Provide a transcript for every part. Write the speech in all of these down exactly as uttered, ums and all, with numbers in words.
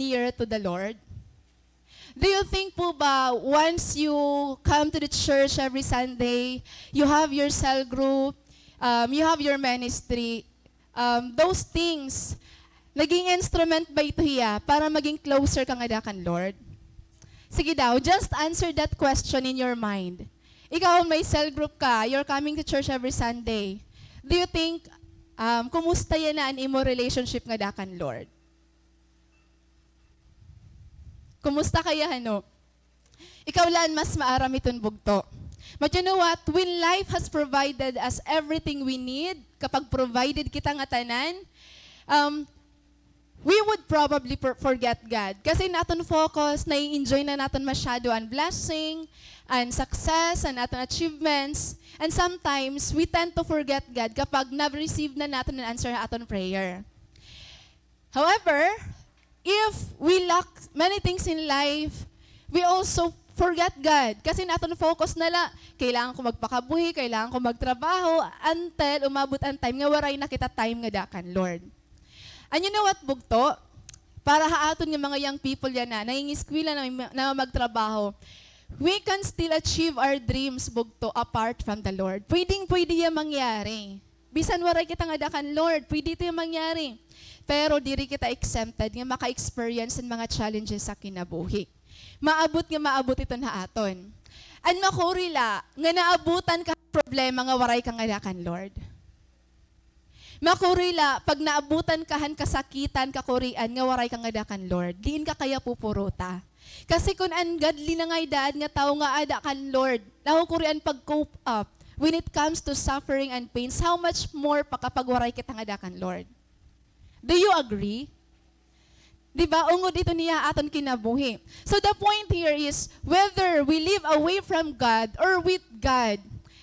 nearer to the Lord? Do you think po ba, once you come to the church every Sunday, you have your cell group, um, you have your ministry, um, those things, naging instrument ba ito hiya para maging closer ka ngada kan Lord? Sige daw, just answer that question in your mind. Ikaw, may cell group ka, you're coming to church every Sunday. Do you think, um, kumusta yana an imo relationship ngada kan Lord? Kumusta kaya, hano? Ikaw la an mas maaram hiton bugto. But you know what? When life has provided us everything we need, kapag provided kita nga tanan, um, we would probably per-, forget God. Kasi an aton focus, nai-enjoy na naton masyado an blessing, an success, an aton achievements. And sometimes, we tend to forget God kapag na-receive na naton an answer ha aton prayer. However, if we lack many things in life, we also forget God. Kasi an aton focus na la, kailangan ko magpakabuhi, kailangan ko magtrabaho, until umabot an time nga waray na kita time ngada kan Lord. And you know what, bugto? Para ha aton nga mga young people yana, nangingiskwela na, na magtrabaho, we can still achieve our dreams, bugto, apart from the Lord. Pwedeng-pwede hiya mangyari. Bisan waray kita ngada kan Lord, pwede ito hiya mangyari. Pero diri kita exempted nga maka-experience hin mga challenges sa kinabuhi. Maabot nga maabot iton ha aton. And makuri la nga naabutan ka han problema nga waray ka ngada kan Lord. Makuri la, pag naabutan ka han kasakitan, kakurian nga waray ka ngada kan Lord, diin ka kaya pupurota? Kasi kon an godly na ngay-an nga tawo nga aada kan Lord, nakukurian pag-cope up when it comes to suffering and pains, how much more pa kapag waray kita ngada kan Lord? Do you agree? Di ba? Ungod ito niya aton kinabuhi. So the point here is, whether we live away from God or with God,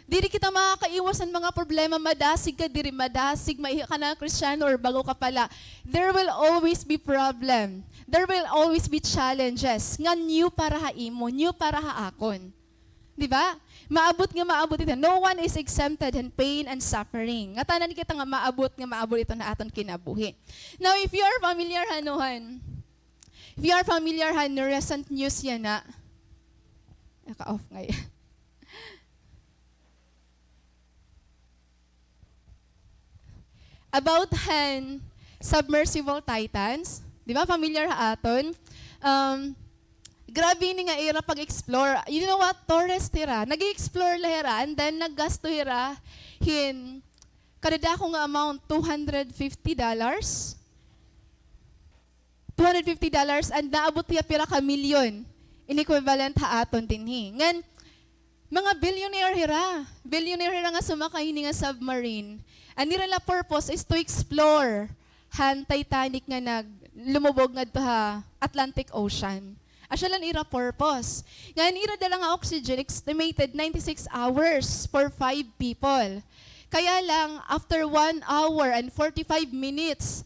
diri kita makakaiwas han mga problema, madasig ka diri, madasig, maiha ka na Kristiyano or bag-o ka pa la. There will always be problem. There will always be challenges nga new para ha imo, new para ha akon. Di ba? Maabot nga maabot ito. No one is exempted han pain and suffering. Ngatanan kita nga maabot nga maabot ito ha aton kinabuhi. Now, if you are familiar, hano, han, if you are familiar, han, recent news yana. Naka-off ngay-an. About han submersible Titans. Di ba, familiar ha aton? Um, grabe ini nga ira pag-explore. You know what? Tourist hira. Nag-explore la hira, and then naggasto hira hin kadadako nga amount, two hundred fifty dollars. Two hundred fifty dollars, and naabot hiya pira ka milyon in equivalent ha aton dinhi. Ngan, mga billionaire hira. Billionaire hira nga sumakay hini nga submarine. An ira la purpose is to explore han Titanic nga nag-, lumubog ngadto ha Atlantic Ocean. Asya la an ira purpose. Ngan an ira dala nga oxygen, estimated ninety-six hours for five people. Kaya lang, after one hour and forty-five minutes,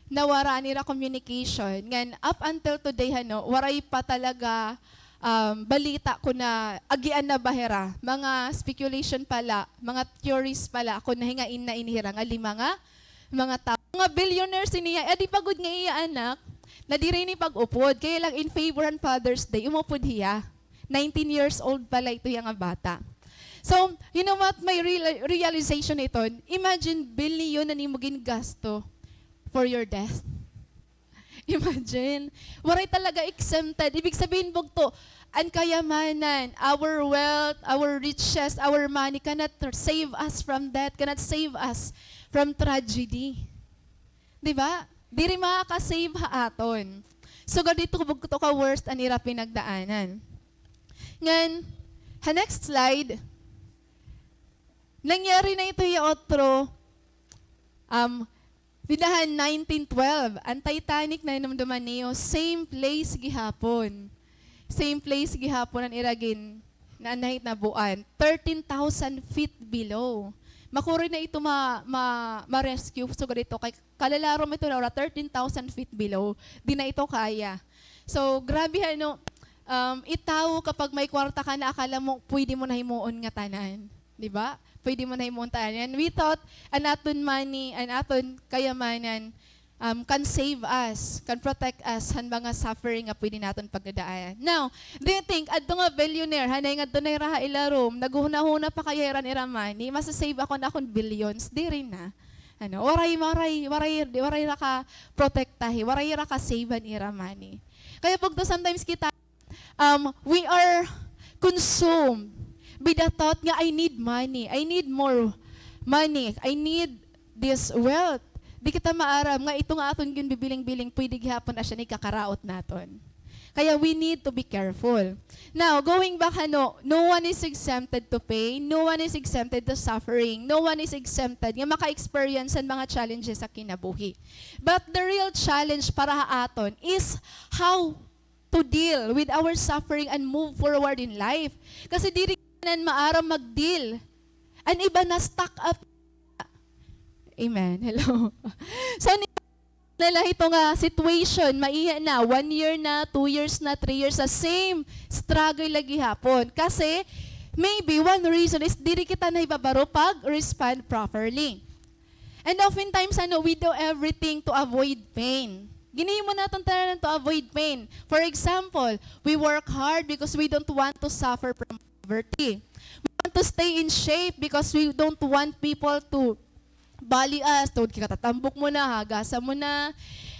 nawara an ira communication. Ngan up until today, hano, waray pa talaga, um, balita kon naagian na ba hira. Mga speculation pa la, mga theories pa la, kon nahingain na ini hira nga lima nga mga tawo. Mga billionaires ini, adi pa gud nga iya anak, nadiri ini pag-upod. Kaya lang, in favor han Father's Day, umupod hiya. Nineteen years old pa la ito hiya nga bata. So, you know what? May reala-, realization iton. Imagine, bilyon an imo gingasto for your death. Imagine. Waray talaga exempted. Ibig sabihin, bugto, an kayamanan, our wealth, our riches, our money cannot save us from death, cannot save us from tragedy. Di ba? Diri makaka-save ha aton. Sugad hito, bugto ka worst an ira pinagdaanan. Ngan, ha next slide, nangyari na ito ha otro, um, dida han nineteen twelve, an Titanic, nahinumduman niyo, same place gihapon. Same place gihapon an ira gin-, na nahitnabuan, thirteen thousand feet below. Makuri na ito ma-, ma-, ma-rescue, sugad hito kay kalalarom ito, Laura, thirteen thousand feet below. Di na ito kaya. So, grabe, ano, um, itawo kapag may kwarta ka na, akala mo, pwede mo na himuon ngatanan. Di ba? Pwede mo na himuon tanan. And we thought, an aton money, an aton kayamanan, um, can save us, can protect us han mga suffering nga pwede naton pagdadaanan. Now, do you think, adto nga billionaire, hanay ngadto na hira ha ila room, naghunahuna pa kay hira han ira money, masa-save ako han akon billions? Diri na. Ano, waray, waray, waray, waray hira ka-protektahi, waray hira ka-save han ira money. Kaya bugto, sometimes kita, um, we are consumed by the thought nga, "I need money. I need more money. I need this wealth." Di kita maaram nga ito nga aton ginbibiling-biling, pwede gihapon asya an ikakaraot naton. Kaya we need to be careful. Now, going back, ano, no one is exempted to pain, no one is exempted to suffering, no one is exempted nga maka-experience han mga challenges sa kinabuhi. But the real challenge para ha aton is how to deal with our suffering and move forward in life. Kasi diri tanan maaram mag-deal. An iba na-stuck up. Amen. Hello. So, ni-, nila ito nga situation, maiha na, one year na, two years na, three years na, same struggle la gihapon. Kasi, maybe, one reason is diri kita nahibabaro pag-respond properly. And oftentimes, ano, we do everything to avoid pain. Ginhimo naton tanan to avoid pain. For example, we work hard because we don't want to suffer from poverty. We want to stay in shape because we don't want people to bully us. Tungod kay katatambok mo na, hagasa mo na.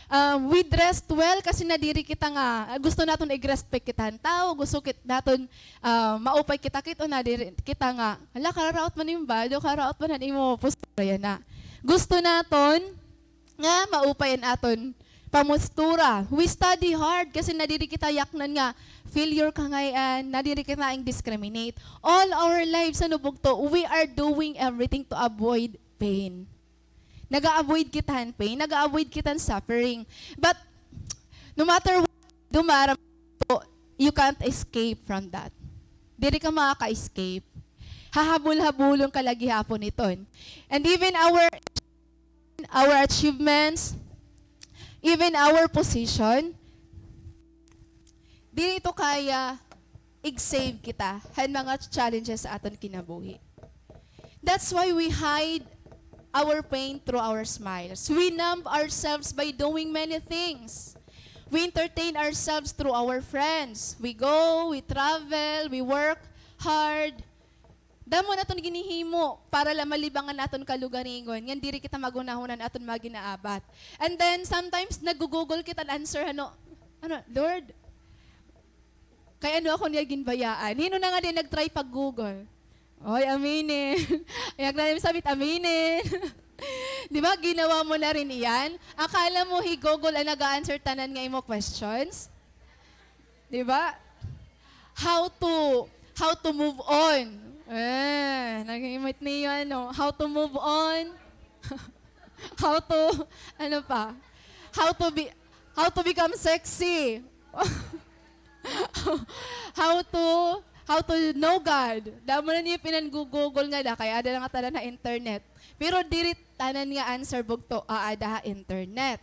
Um, we dressed well kasi nadiri kita nga, ah, gusto naton i-respect kita han tawo, gusto kit-, naton, ah, maupay kita kit-on, nadiri kita nga, "Hala, kararaot man nim bado, karaot man han imo postura yana." Gusto naton nga maupay an aton pamustura. We study hard kasi nadiri kita yaknan nga failure ka ngay-an, nadiri kita i-discriminate. All our lives, ano, bugto, we are doing everything to avoid pain. Naga-avoid kita han pain, naga-avoid kita han suffering. But no matter what, dumaram po, you can't escape from that. Diri ka makaka-escape. Hahabol-habulon ka la gihapon iton. And even our, our achievements, even our position, diri ito kaya ig-save kita han mga challenges sa aton kinabuhi. That's why we hide our pain through our smiles. We numb ourselves by doing many things. We entertain ourselves through our friends. We go, we travel, we work hard. Damo naton ginhihimo para la malibang an aton kalugaringon, ngan diri kita maghunahuna han aton mga ginaabat. And then, sometimes, naggo-Google kita hin answer, ano, ano, "Lord, kay ano ako niya ginbayaan?" Hin-o na nga diin nag-try pag-Google? Oy, aminin. Ay, nagdadam sabit, aminin. Di ba, ginawa mo na rin iyan? Akala mo hi Google an nag-a-answer tanan nga imo questions? Di ba? How to, how to move on. Eh, nag-imit niyo, ano, how to move on. How to, ano pa? How to be, how to become sexy. How to, how to know God. Damo na niyo pinan-Google nga da, kay ada na nga tanan ha internet. Pero diri tanan nga answer bugto aada ha internet.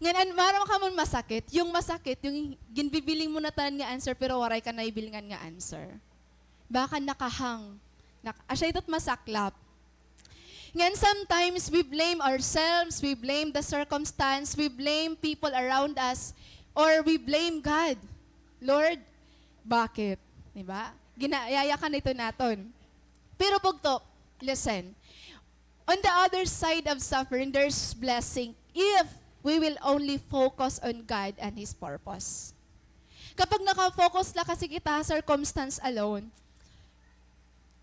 Ngan an, maaram ka man masakit, yung masakit, yung ginbibiling mo na tanan nga answer, pero waray ka naibilngan nga answer. Baka nakahang. Nak-, asya ito't masaklap. Ngan sometimes we blame ourselves, we blame the circumstance, we blame people around us, or we blame God. Lord, bakit? Di ba? Ginayayakan ito naton. Pero bugto, listen, on the other side of suffering, there's blessing if we will only focus on God and His purpose. Kapag naka-focus la kasi kita ha circumstance alone,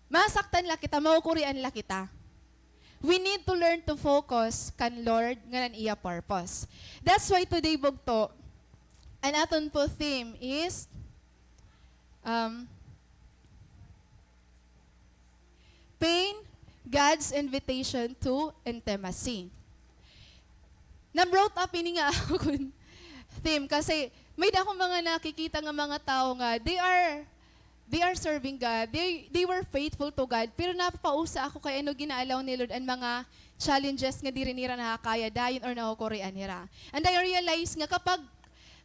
masaktan la kita, maukurian la kita. We need to learn to focus kan Lord ngan an iya purpose. That's why today, bugto, an aton po theme is, um, Pain, God's Invitation to Intimacy. Na-brought up ini nga akon theme kasi may-ada akon mga nakikita nga mga tawo nga they are, they are serving God, they, they were faithful to God, pero napapausa ako kay ano gina-allow ni Lord an mga challenges nga diri nira nakakaya dayon or nakukurian nira. And I realize nga kapag,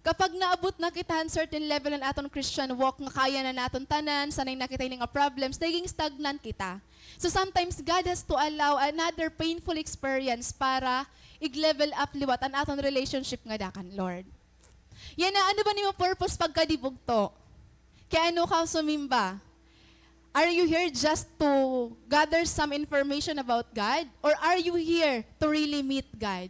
Kapag naabot na kita han certain level han aton Christian walk nga kaya na naton tanan, sanay na kita hini nga problems, nagiging stagnant kita. So sometimes God has to allow another painful experience para ig-level up liwat an aton relationship ngada kan Lord. Yana, ano ba an imo purpose pagkadi bugto? Kay ano ka sumimba? Are you here just to gather some information about God? Or are you here to really meet God?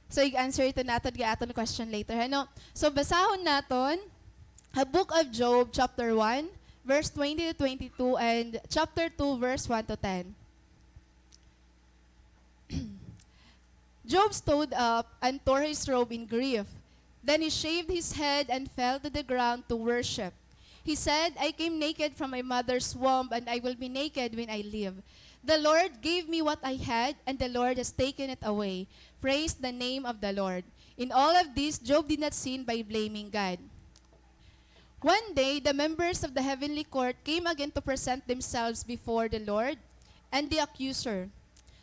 So, ig-answer ito naton kay aton question later, ano? So, basahon naton ha Book of Job, chapter one, verse twenty to twenty-two, and chapter two, verse one to ten. Job stood up and tore his robe in grief. Then he shaved his head and fell to the ground to worship. He said, "I came naked from my mother's womb, and I will be naked when I leave. The Lord gave me what I had, and the Lord has taken it away. Praise the name of the Lord." In all of this, Job did not sin by blaming God. One day, the members of the heavenly court came again to present themselves before the Lord, and the accuser,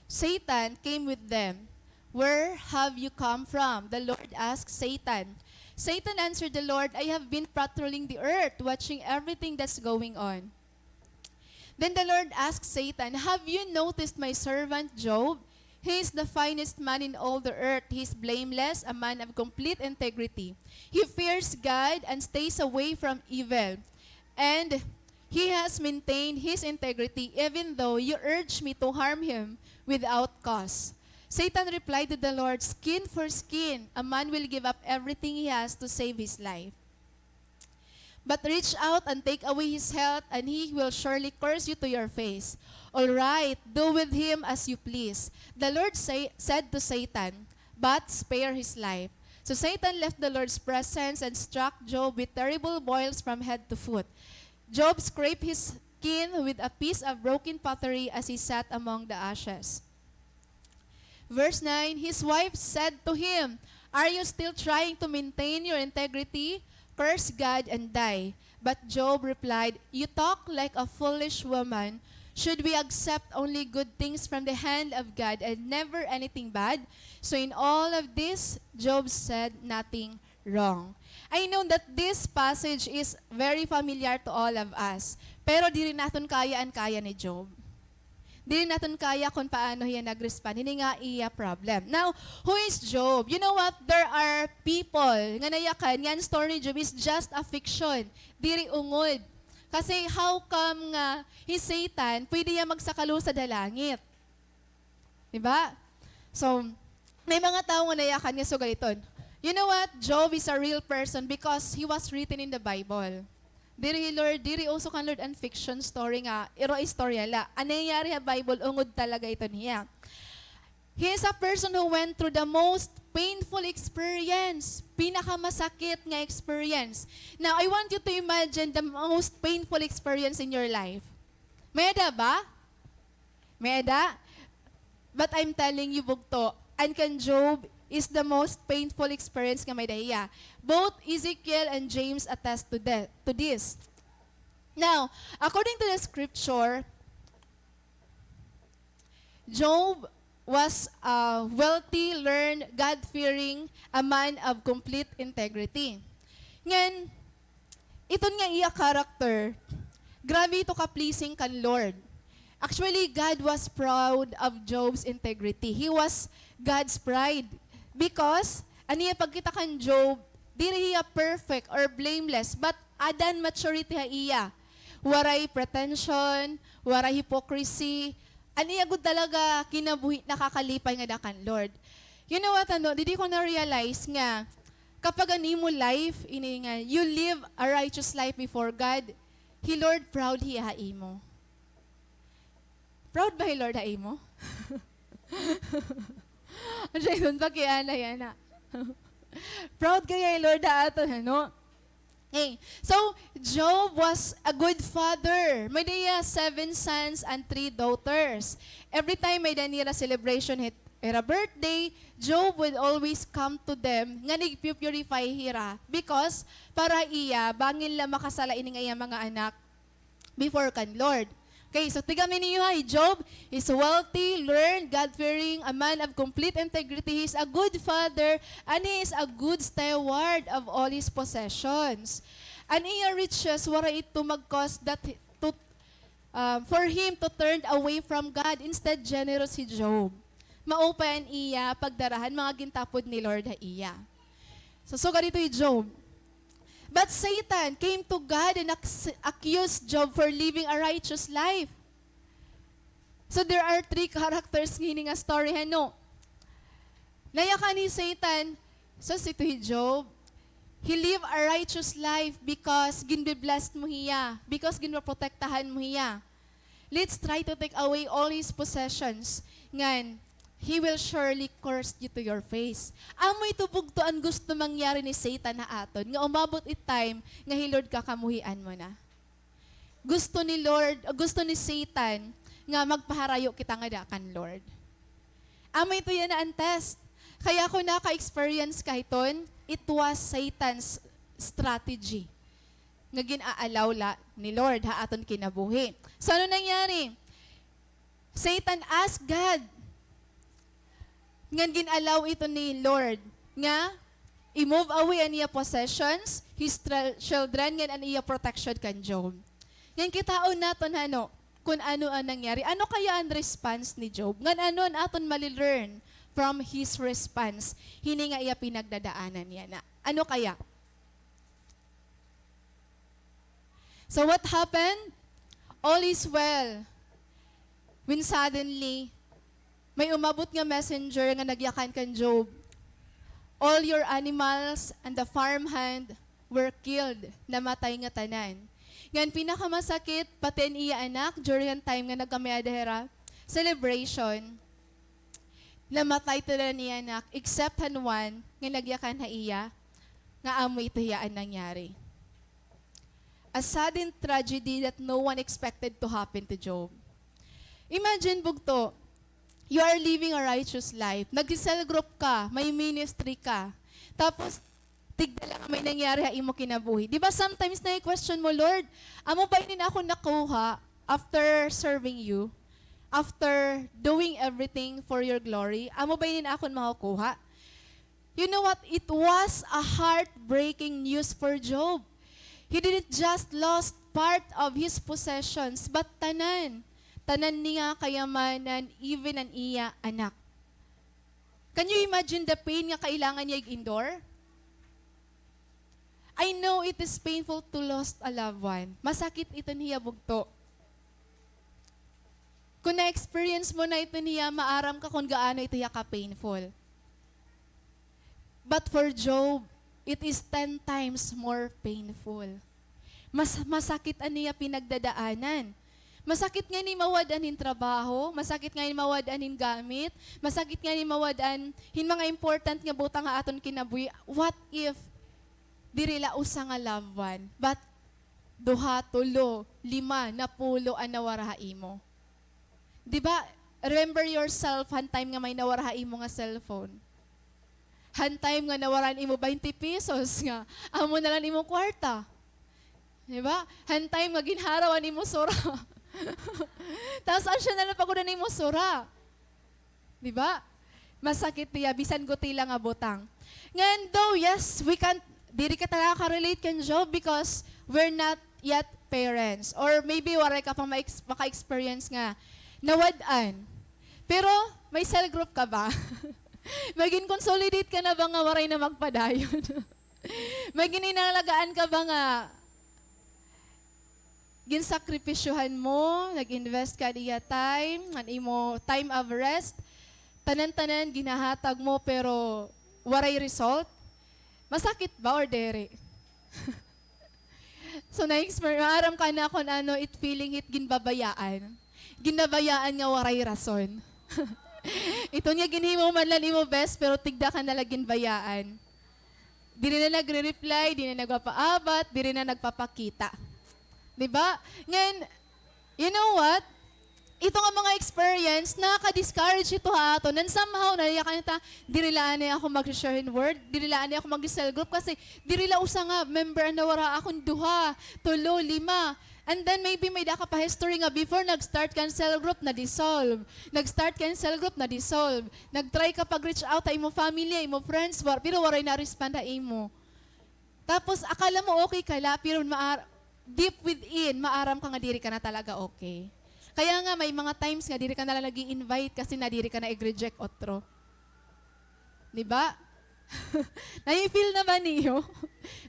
Satan, came with them. "Where have you come from?" the Lord asked Satan. Satan answered the Lord, "I have been patrolling the earth, watching everything that's going on." Then the Lord asked Satan, "Have you noticed my servant Job? He is the finest man in all the earth. He is blameless, a man of complete integrity. He fears God and stays away from evil. And he has maintained his integrity even though you urge me to harm him without cause." Satan replied to the Lord, "Skin for skin, a man will give up everything he has to save his life. But reach out and take away his health, and he will surely curse you to your face. All right, do with him as you please." The Lord say, said to Satan, "But spare his life." So Satan left the Lord's presence and struck Job with terrible boils from head to foot. Job scraped his skin with a piece of broken pottery as he sat among the ashes. Verse nine, his wife said to him, "Are you still trying to maintain your integrity? Curse God and die." But Job replied, "You talk like a foolish woman. Should we accept only good things from the hand of God and never anything bad?" So in all of this, Job said nothing wrong. I know that this passage is very familiar to all of us, pero diri naton kaya an kaya ni Job. Diri naton kaya kon paano hiya nag-respond hini nga iya problem. Now, who is Job? You know what? There are people nga nayakan nga an story ni Job is just a fiction. Diri ungod. Kasi how come nga hi Satan, pwede hiya magsakalusad ha langit? Di ba? So, may mga tawo nga nayakan nga sugad iton. You know what? Job is a real person because he was written in the Bible. Diri hi Lord, diri uso kan Lord an fiction story nga iro istorya la. An nangyari ha Bible, ungod talaga iton hiya. He is a person who went through the most painful experience, pinakamasakit nga experience. Now, I want you to imagine the most painful experience in your life. May-ada ba? May-ada? But I'm telling you, bugto, an kan Job is the most painful experience nga may-ada hiya. Both Ezekiel and James attest to the, to this. Now, according to the scripture, Job was a wealthy, learned, God-fearing, a man of complete integrity. Ngan, iton nga iya character, grabe ito ka-pleasing kan Lord. Actually, God was proud of Job's integrity. He was God's pride. Because, an iya pagkita kan Job, diri hiya perfect or blameless, but ada an maturity ha iya. Waray pretension, waray hypocrisy. An iya gud talaga kinabuhi nakakalipay ngada kan Lord. You know what, ano, didi ko na-realize nga kapag an imo life, ini nga, you live a righteous life before God, hi Lord proud hiya ha imo. Proud ba hi Lord ha imo? Ano siya yun? Pakiana yana. Proud kaya hi Lord ha aton, ano? Hey, so, Job was a good father. May-ada hiya seven sons and three daughters. Every time may-ada nira celebration hit, hira birthday, Job would always come to them nga nagpu-purify hira. Because, para iya, bangin la makasala ini nga iya mga anak before kan Lord. Okay, so tigami niyo ha, hi Job is wealthy, learned, God-fearing, a man of complete integrity. He is a good father, and he is a good steward of all his possessions. An iya riches, waray ito mag-cause that he- to, um, for him to turn away from God. Instead, generous hi Job. Maupay an iya pagdara han mga gintapod ni Lord ha iya. So, sugad ito hi Job. But Satan came to God and ac- accused Job for living a righteous life. So there are three characters ngini nga story, hano? Nayakan hi Satan, so si hi Job, he live a righteous life because ginbe-blessed mo hiya, because ginpoprotektahan mo hiya. Let's try to take away all his possessions. Ngan, he will surely curse you to your face. Amo ito bugto an gusto mangyari ni Satan ha aton, nga umabot it time nga hi Lord kakamuhian mo na. Gusto ni Lord, gusto ni Satan nga magpaharayo kita ngada kan Lord. Amo ito yana an test. Kaya kon naka-experience ka hiton, it was Satan's strategy nga gin-aalaw la ni Lord ha aton kinabuhi. So, ano nangyari? Satan asked God, ngan gin-allow ito ni Lord nga i-move away an iya possessions, his tra- children, ngan an iya protection kan Job. Ngan kitaon naton, hano, kun ano an nangyari. Ano kaya an response ni Job? Ngan ano an aton mali-learn from his response? Hini nga iya pinagdadaanan yana. Ano kaya? So what happened? All is well. When suddenly, may umabot nga messenger nga nagyakan kan Job. All your animals and the farmhand were killed. Namatay nga tanan. Ngan pinakamasakit, pati an iya anak, during an time nga nagkamay-ada hira celebration, namatay tanan iya anak, except han one nga nagyakan ha iya, nga amo ito hiya an nangyari. A sudden tragedy that no one expected to happen to Job. Imagine, bugto, you are living a righteous life. Nagsi-cell group ka, may ministry ka. Tapos, tigda la nga may nangyari ha imo kinabuhi. Di ba sometimes na-question mo, "Lord, amo ba ini nga akon nakuha after serving you, after doing everything for your glory? Amo ba ini nga akon makukuha?" You know what? It was a heartbreaking news for Job. He didn't just lost part of his possessions, but tanan. Tanan niya kayamanan, even an iya anak. Can you imagine the pain nga kailangan niya ig-endure? I know it is painful to lost a loved one. Masakit ito hiya, bugto. Kun na-experience mo na ito hiya, maaram ka kun gaano ito hiya ka-painful. But for Job, it is ten times more painful. Mas masakit an iya pinagdadaanan. Masakit ngani mawad-an hin trabaho, masakit ngani mawad-an hin gamit, masakit ngani mawad-an hin mga important nga butang ha aton kinabuhi. What if diri la usa nga loved one, but duha, tulo, lima, napulo an nawara ha imo? Di ba, remember yourself han time nga may nawara ha imo nga cellphone. Han time nga nawara an imo baynte pesos nga amo na la an imo kwarta. Di ba? Han time nga ginharaw an imo sura. Tapos asya na la pa gud an imo sura. Di ba? Masakit hiya, bisan guti la nga butang. Ngan though, yes, we can, diri kita nakaka-relate kan Job because we're not yet parents. Or maybe waray ka pa ma-ex- maka-experience nga nawad-an. Pero may cell group ka ba? May gin-consolidate ka na ba nga waray na magpadayon? May gin-inalagaan ka ba nga ginsakripisyohan mo, nag-invest ka an iya time, an imo time of rest, tanan-tanan ginhahatag mo pero waray result? Masakit ba or diri? So, na-exper-, maaram ka na kun ano it feeling hit ginbabayaan. Ginbabayaan nga waray rason. Iton nga ginhimo man la an imo best, pero tigda ka na la ginbayaan. Diri na nagre-reply, diri na nagpapaabat, diri na nagpapakita. Di ba? Ngan, you know what? Ito nga mga experience, nakaka-discourage ito ha aton. Ngan somehow, nayakan ta, diri la anay ako mag-share hin word, diri la anay ako mag-cell group, kasi diri la usa nga member an nawara, akon duha, tulo, lima. And then maybe may-ada ka pa history nga before nag-start ka hin cell group, na-dissolve. Nag-start ka hin cell group, na-dissolve. Nag-try ka pag-reach out ha imo family, imo friends, wa-, pero waray na-respond ha imo. Tapos akala mo okay ka la, pero maar-, deep within, maaram ka nga diri ka na talaga okay. Kaya nga may mga times nga diri ka na la nag-i-invite kasi nadiri ka na ig-reject otro. Di ba? Nahi-feel na ba niyo?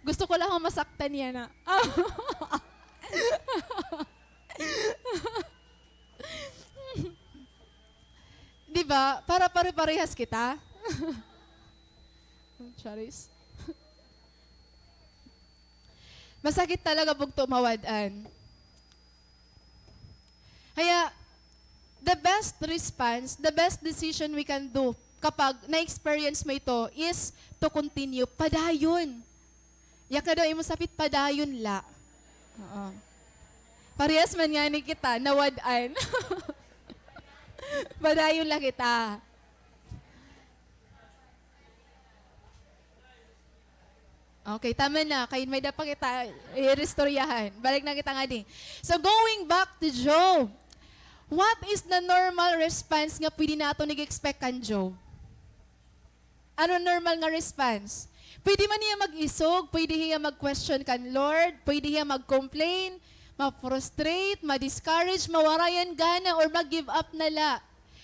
Gusto ko la nga masaktan yana. Di ba? Para pare-parehas kita. Charis. Masakit talaga bugto mawad-an. Kaya, the best response, the best decision we can do kapag na-experience mo ito is to continue. Padayon. Yakan daw imo sapit, padayon la. Oo. Parehas man ngani kita, nawad-an. Padayon la kita. Okay, tama na. Kay may-ada pa kita iristoryahan. Balik na kita ngadi. So, going back to Job, what is the normal response nga pwede naton ig-expect kan Job? Ano normal nga response? Pwede man hiya mag-isog, pwede hiya mag-question kan Lord, pwede hiya mag-complain, ma-frustrate, ma-discourage, mawarayan gana, or mag-give up na la.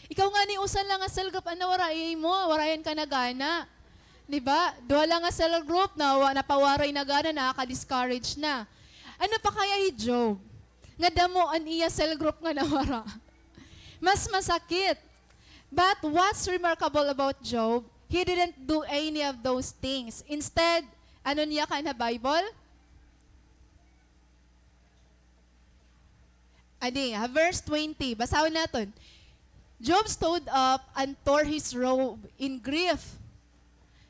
Ikaw ngani usa la nga cell group an nawara ha imo, warayan ka na gana. Di ba? Duha la nga cell group, nawa-, napawaray na gana, nakaka-discourage na. Ano pa kaya hi Job? Nga damo an iya cell group nga nawara. Mas masakit. But what's remarkable about Job? He didn't do any of those things. Instead, ano niya kan ha Bible? Adi, ha verse twenty, basahon naton. Job stood up and tore his robe in grief.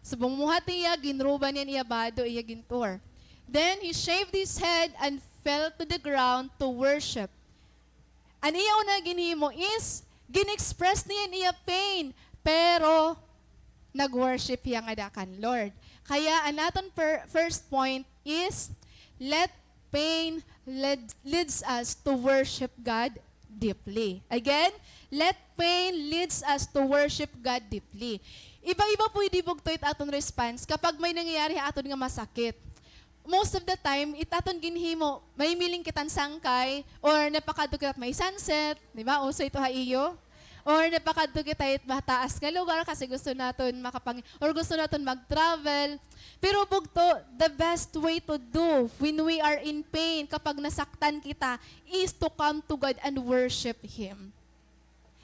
So, bumuhat hiya, ginroba niya an iya bado, iya gin-tore. Then he shaved his head and fell to the ground to worship. An iya una ginhimo is, gin-express niya an iya pain, pero nag-worship hiya ngada kan Lord. Kaya an aton per-, first point is, let pain led-, leads us to worship God deeply. Again, let pain leads us to worship God deeply. Iba-iba pwede bugto it aton response kapag may nangyayari ha aton nga masakit. Most of the time, it aton ginhimo, mahimiling kita hin sangkay, or napakadto kita hit may sunset, di ba? Uso ito ha iyo. Or napakadto kita hit mataas nga lugar kasi gusto naton makapang-, or gusto naton mag-travel. Pero bugto, the best way to do when we are in pain, kapag nasaktan kita, is to come to God and worship Him.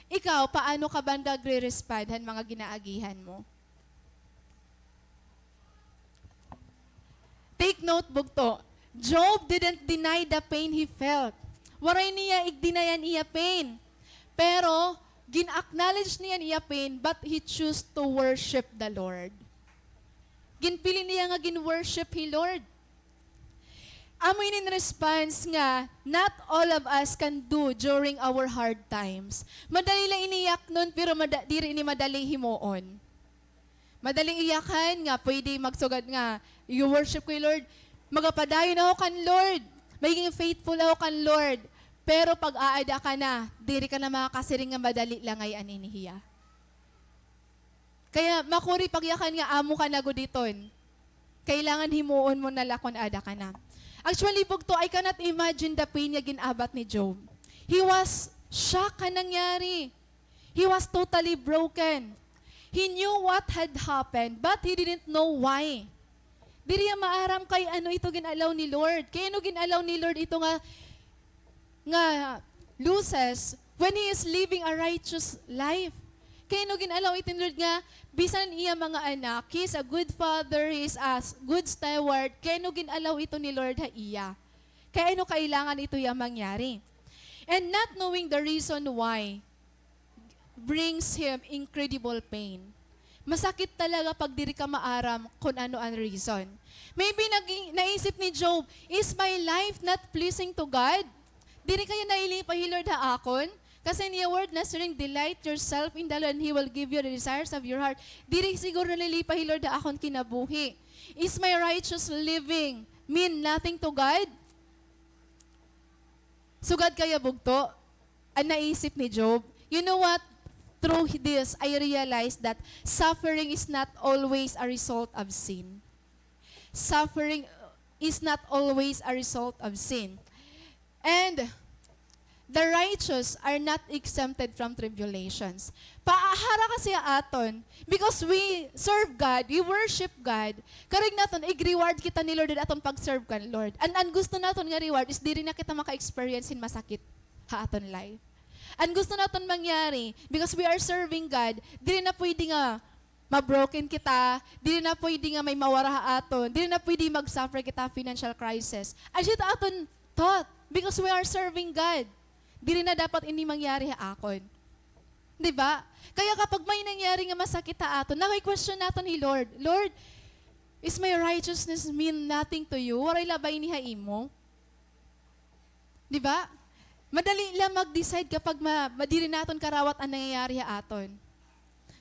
Ikaw, paano ka ba nagre-respond han mga ginaagihan mo? Take note, bugto. Job didn't deny the pain he felt. Waray niya ig-deny an iya pain. Pero, gin-acknowledge niya an iya pain, but he choose to worship the Lord. Ginpili niya nga gin-worship hi Lord. Amo ini an response nga not all of us can do during our hard times. Madali la ini yaknon, pero mada-, diri ini madali himuon. Madali iyakan nga pwede magsugad nga, "I-worship ko hi Lord. Magapadayon ako kan Lord. Magiging faithful ako kan Lord." Pero pag aada ka na, diri ka na makakasiring nga madali la ngay-an ini hiya. Kaya makuri pagyakan nga amo ka na gud iton. Kailangan himuon mo na la kon aada ka na. Actually, bugto, I cannot imagine the pain nga gin-abat ni Job. He was shocked ha nangyari. He was totally broken. He knew what had happened, but he didn't know why. Diri hiya maaram kay ano ito gin-allow ni Lord. Kay ano gin-allow ni Lord ito nga, nga losses when he is living a righteous life? Kay ano gin-allow ito ni Lord nga bisan iya mga anak, he is a good father, he is a s-, good steward, kay ano gin-allow ito ni Lord ha iya? Kay ano kailangan ito iya mangyari? And not knowing the reason why, brings him incredible pain. Masakit talaga pag diri ka maaram kon ano an reason. Maybe naging, naisip ni Job, "Is my life not pleasing to God?" Diri kaya nalilipay hi Lord ha akon? Kasi an iya word nasiring, "Delight yourself in the Lord and He will give you the desires of your heart." Diri siguro nalilipay hi Lord ha akon kinabuhi. Is my righteous living mean nothing to God? Sugad kaya bugto an naisip ni Job. You know what? Through this, I realized that suffering is not always a result of sin. Suffering is not always a result of sin. And the righteous are not exempted from tribulations. Paahara kasi aton, because we serve God, we worship God, karuyag naton, ig-reward kita ni Lord aton pag-serve kan Lord. And an gusto naton nga reward is diri na kita maka-experience hin masakit ha aton life. An gusto naton mangyari, because we are serving God, diri na pwede nga ma-broken kita, diri na pwede nga may mawara ha aton, diri na pwede mag-suffer kita financial crisis. Asya it aton thought, because we are serving God. Diri na dapat ini mangyari ha akon. Di ba? Kaya kapag may nangyari nga masakit ha aton, naki-question naton hi Lord, "Lord, is my righteousness mean nothing to you? Waray la ba ini ha imo?" Di ba? Madali la mag-decide kapag ma-, madiri naton karawat an nangyayari ha aton.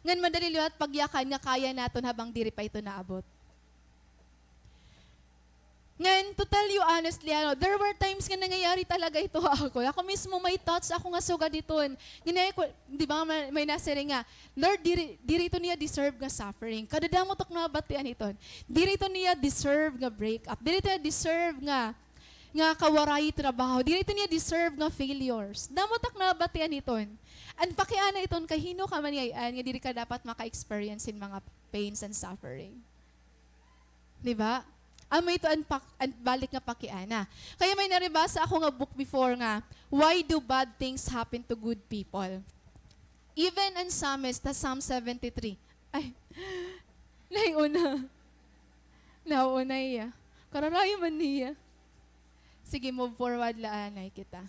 Ngan madali liwat pagyakan nga kaya naton habang diri pa ito naabot. Ngan, to tell you honestly, ano, there were times nga nangyayari talaga ito ha ako. Ako mismo, may thoughts ako nga sugad hiton. Ngan, ay, ku-, di ba, may, may nasiring nga, "Lord, diri, diri ito niya deserve nga suffering." Kadadamo tok nabatian hiton. Diri ito niya deserve nga break up. Diri ito niya deserve nga nga kawaray trabaho. Diri ito niya deserve nga failures. Damo tak nabatian hiton. An pakiana iton kay hin-o ka man ngay-an nga diri ka dapat maka-experience hin mga pains and suffering. Di ba? Amo ito an pak-, an balik nga pakiana. Kaya may naribasa ako nga book before nga, Why Do Bad Things Happen to Good People? Even an psalmist, ha Psalm seventy-three, Ay, nahiuna. Nauna hiya. Kararayo man niya. Sige, move forward la anay kita.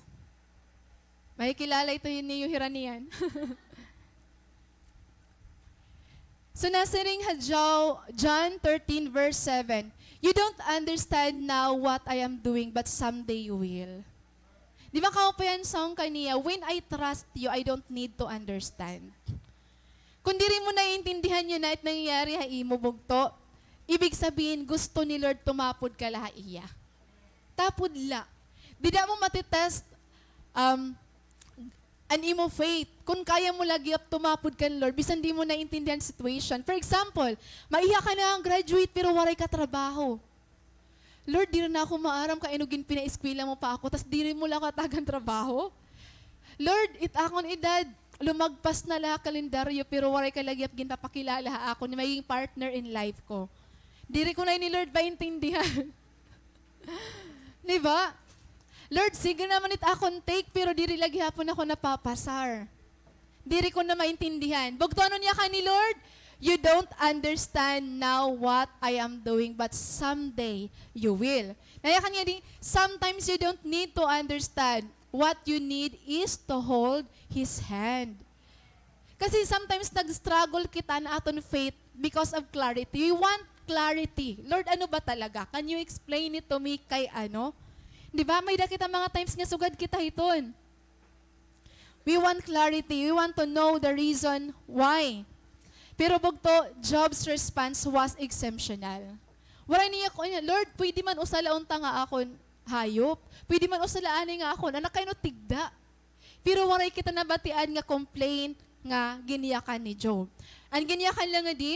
Makikilala ito niyo hira niyan. So, nasiring ha Jo-, John thirteen verse seven, "You don't understand now what I am doing, but someday you will." Di ba, kamo pa yan song kaniya, "When I trust you, I don't need to understand." Kon diri mo naiintindihan yana it nangyayari ha imo bugto, ibig sabihin, gusto ni Lord tumapod ka la ha iya. Tapod la. Dida mo mati-test, um, an imo faith. Kon kaya mo la gihap tumapod kan Lord, bisan di mo naiintindihan situation. For example, maiha ka na nga graduate, pero waray ka trabaho. Lord, diri na ako maaram kay ano ginpinaeskwela mo pa ako, tas diri mo la ako hatagan trabaho. Lord, it akon edad, lumagpas na la ha kalendaryo, pero waray ka la gihap ginpapakilala ha akon nga magiging partner in life ko. Diri ko na ini, Lord, maintindihan. Di ba? Lord, sige naman it akon take, pero diri la gihapon ako napapasar. Diri ko na maintindihan. Bugto, ano niya kani Lord? "You don't understand now what I am doing, but someday you will." Naya kanya di, sometimes you don't need to understand. What you need is to hold His hand. Kasi sometimes nag-struggle kita na aton faith because of clarity. We want clarity. "Lord, ano ba talaga? Can you explain it to me kay ano?" Di ba? May-ada kita mga times nga sugad kita hiton. We want clarity. We want to know the reason why. Pero bugto, Job's response was exceptional. Waray niya ko, "Lord, pwede man usa la unta nga akon hayop. Pwede man usa la anay nga akon anak, kay ano tigda?" Pero waray kita nabatian nga complaint nga ginyakan ni Job. An ginyakan la nga di,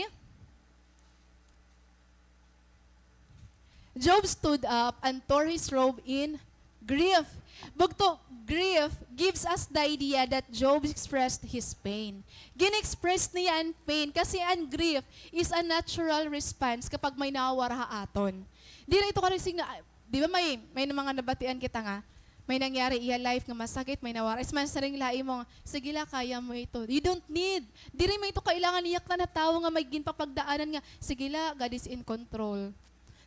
Job stood up and tore his robe in grief. Bugto, grief gives us the idea that Job expressed his pain. Gin-express niya an pain kasi an grief is a natural response kapag may nawawara ha aton. Diri ito karising na, di ba may, may mga nabatian kita nga, may nangyari iya life nga masakit, may nawara. Is man siring la imo nga, "Sige la, kaya mo ito." You don't need. Diri man ito kailangan iyak na tawo nga may ginpapagdaanan nga, "Sige la, God is in control."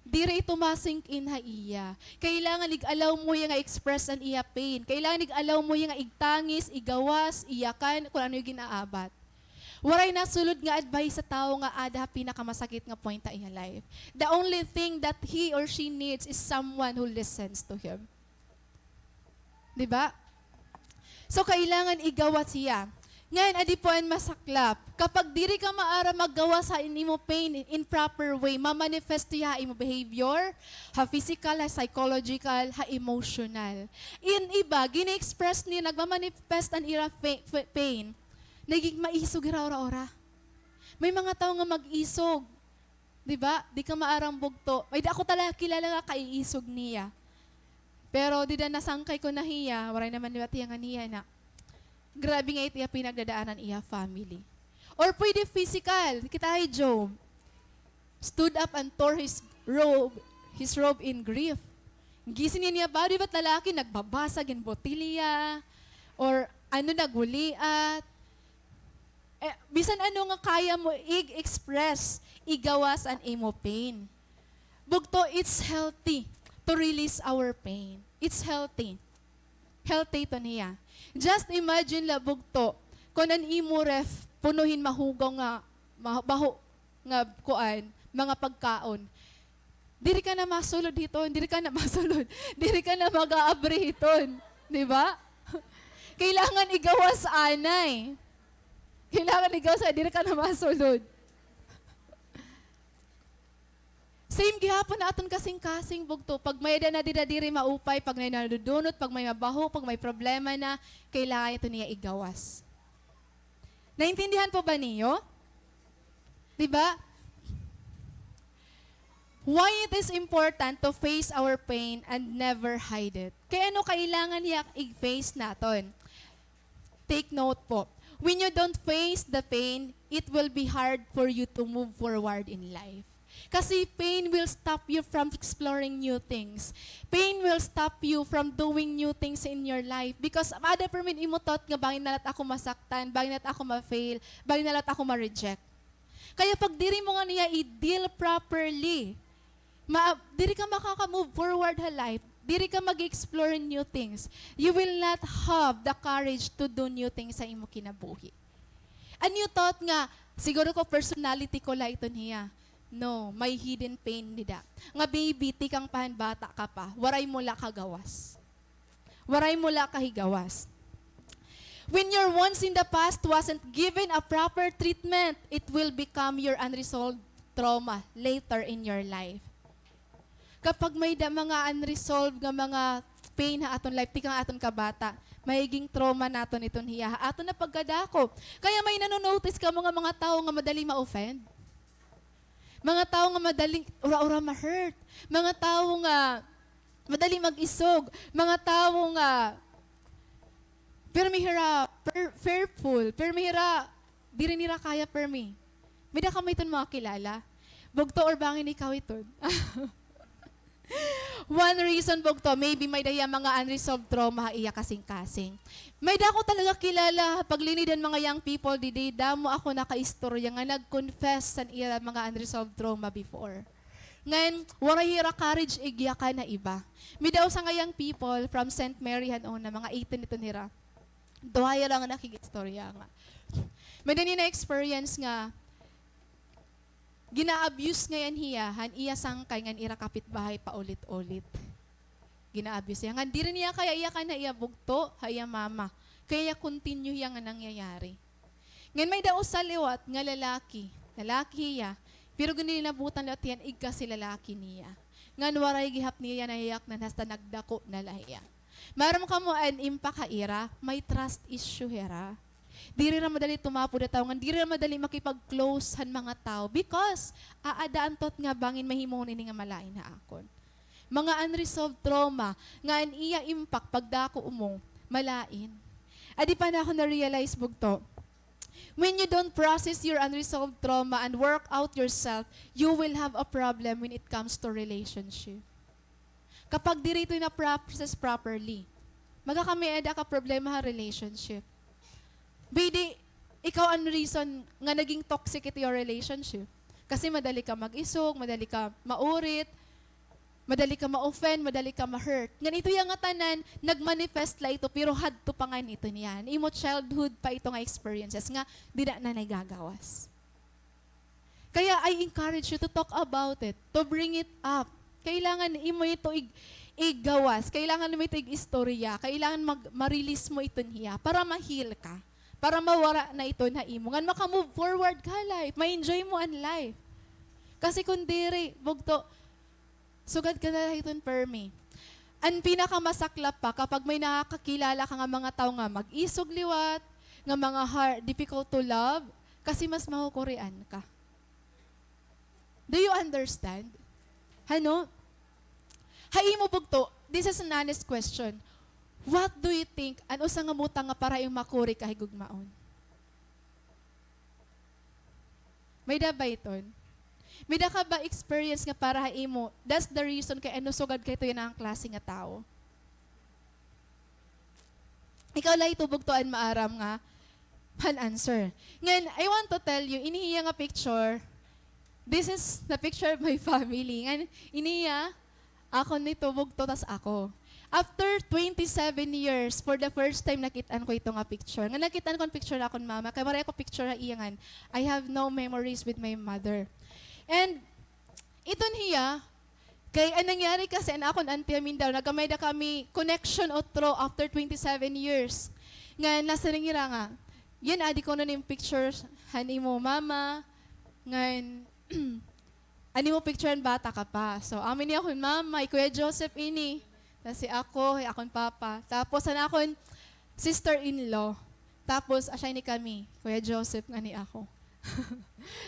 Diri ito ma-sink in ha iya. Kailangan ig-allow mo hiya nga express an iya pain. Kailangan ig-allow mo hiya nga igtangis, igawas, iyakan, kon ano it gin-aabat. Waray nasulod nga advice sa tawo nga ada ha pinakamasakit nga point ha iya life. The only thing that he or she needs is someone who listens to him. Di ba? So, kailangan igawas hiya. Ngan, adi po an masaklap. Kapag diri ka maaram maggawas ha imo pain in, in proper way, mamanifest hiya ha imo behavior, ha physical, ha psychological, ha emotional. In iba, gina-express nira, nagmamanifest an ira fa-, fa-, pain. Naging maisog hira ura-ura. May mga tawo nga mag-isog. Di ba? Di ka maaram bugto. May da ako talaga kilala nga kaiisog niya. Pero dida nasangkay ko na hiya, waray naman liwat hiya ngan hiya na. Grabe nga it iya pinagdadaanan iya family. Or pwede physical. Kita hi Job. Stood up and tore his robe, his robe in grief. Gisi niya niya ba, di ba't lalaki nagbabasag hin botilya? Or ano, naguliat? Eh, bisan ano nga kaya mo ig-express, igawas an imo pain. Bugto, it's healthy to release our pain. It's healthy. Healthy iton hiya. Just imagine la, bugto, kon an imo ref puno hin mahugaw nga, ma-, baho nga kuan, mga pagkaon. Diri ka na masulod hiton, diri ka na masulod, diri ka na mag-aabri hiton, di ba? Kailangan igawas anay. Kailangan igawas anay, diri ka na masulod. Same gihapon ha aton kasingkasing, bugto. Pag may-ada na dida diri maupay, pag may nadudunot, pag may mabaho, pag may problema na, kailangan ito niya igawas. Naintindihan po ba niyo? Di ba? Why it is important to face our pain and never hide it? Kay ano kailangan hiya i-face naton? Take note po. When you don't face the pain, it will be hard for you to move forward in life. Kasi pain will stop you from exploring new things. Pain will stop you from doing new things in your life. Because ada permi imo thought nga bangin na la ako masaktan, bangin na la ako ma-fail, bangin na la ako ma-reject. Kaya pag diri mo ngani hiya i-deal properly, ma-, diri ka makaka-move forward ha life, diri ka mag-explore new things. You will not have the courage to do new things sa imo kinabuhi. An iyo thought nga, siguro ko personality ko la iton hiya. No, may hidden pain dida. Nga maybe, tikang pa han bata ka pa, waray mo la kagawas. Waray mo la kahigawas. When your wounds in the past wasn't given a proper treatment, it will become your unresolved trauma later in your life. Kapag may-ada mga unresolved nga mga pain ha aton life, tikang aton kabata, mahiging trauma naton iton hiya ha aton na pagkadako. Kaya may nano-notice kamo nga mga tawo nga madali ma-offend. Mga tawo nga madaling ura-ura ma-hurt. Mga tawo nga madali mag-isog. Mga tawo nga pirmi hira per-, fearful. Pirmi hira, diri nira kaya pirmi. May-ada kamo iton mga kilala? Bugto or bangin ikaw iton? One reason, bugto, maybe may-ada hiya mga unresolved trauma ha iya kasingkasing. May-ada ako talaga kilala, paglinid han mga young people didi, damo ako nakaistorya nga nag-confess han ira mga unresolved trauma before. Ngan, waray hira courage igyakan ha iba. May-ada usa nga young people from Saint Mary han una, mga eighteen iton hira. Duha hira nga nakig-istorya nga. May-ada niya na-experience nga gina-abuse ngay-an hiya han iya sangkay ngan ira kapitbahay paulit-ulit. Gina-abuse hiya. Ngan diri niya kaya iyakan ha iya bugto, ha iya mama. Kaya continue hiya nga nangyayari. Ngan may-ada usa liwat nga lalaki. Lalaki hiya. Pero ginlinabutan liwat hiya han igkasi lalaki niya. Ngan waray gihap niya nahiyak na hasta nagdako na la hiya. Maaram kamo an impact ha ira, may trust issue hira. Diri hira madali tumapod ha tawo, ngan diri hira madali makipag-close han mga tawo because aada an thought nga bangin mahimuon ini nga malain ha akon. Mga unresolved trauma nga an iya impact pagdako mo, malain. Adi pa na ako na-realize, bugto. When you don't process your unresolved trauma and work out yourself, you will have a problem when it comes to relationship. Kapag diri ito na-process properly, magkakamay-ada ka problema ha relationship. Maybe, ikaw an reason nga naging toxic ito your relationship. Kasi madali ka mag-isog, madali ka maurit, madali ka ma-offend, madali ka ma-hurt. Ngan ito hiya nga tanan, nag-manifest la ito, pero hadto pa ngay-an ito niyan. Imo childhood pa ito nga experiences nga dida na nagagawas. Kaya I encourage you to talk about it, to bring it up. Kailangan imo ito ig-, igawas, kailangan mo ito ig-istorya, kailangan mag-, ma-release mo iton hiya para ma-heal ka, para mawara na iton ha imo. Ngan maka-move forward ka ha life. Ma-enjoy mo an life. Kasi kon diri, bugto, sugad ka na la hiton permi. An pinakamasaklap pa, kapag may nakakakilala ka nga mga tawo nga mag-isog liwat, nga mga har-, difficult to love, kasi mas mahukurian ka. Do you understand? Hano? Ha imo bugto, this is an honest question. What do you think an usa nga butang nga para ha imo makuri ka higugmaon? May-ada ba iton? May-ada ka ba experience nga para ha imo, that's the reason kay ano sugad ka hiton yana nga klase nga tawo? Ikaw la ito bugto an maaram nga han answer. Ngan, I want to tell you, ini hiya nga picture, this is the picture of my family. Ngan, ini hiya, akon ito bugto tas ako. After twenty-seven years, for the first time, nakit-an ko ito nga picture. Ngan nakit-an ko an picture ha akon mama, kay waray ako picture ha iya ngan I have no memories with my mother. And iton hiya, kay an nangyari kasi, an akon auntie ha Mindanao, nagkamay-ada kami connection utro after twenty-seven years. Ngan nasiring hira nga, "Yan, adi kuno nim picture han imo mama, ngan an imo picture han bata ka pa." So, amo ini akon mama, hi Kuya Joseph ini. Tas hi ako, hi akon papa. Tapos, an akon sister-in-law. Tapos, asya ini kami, Kuya Joseph, ngan hi ako.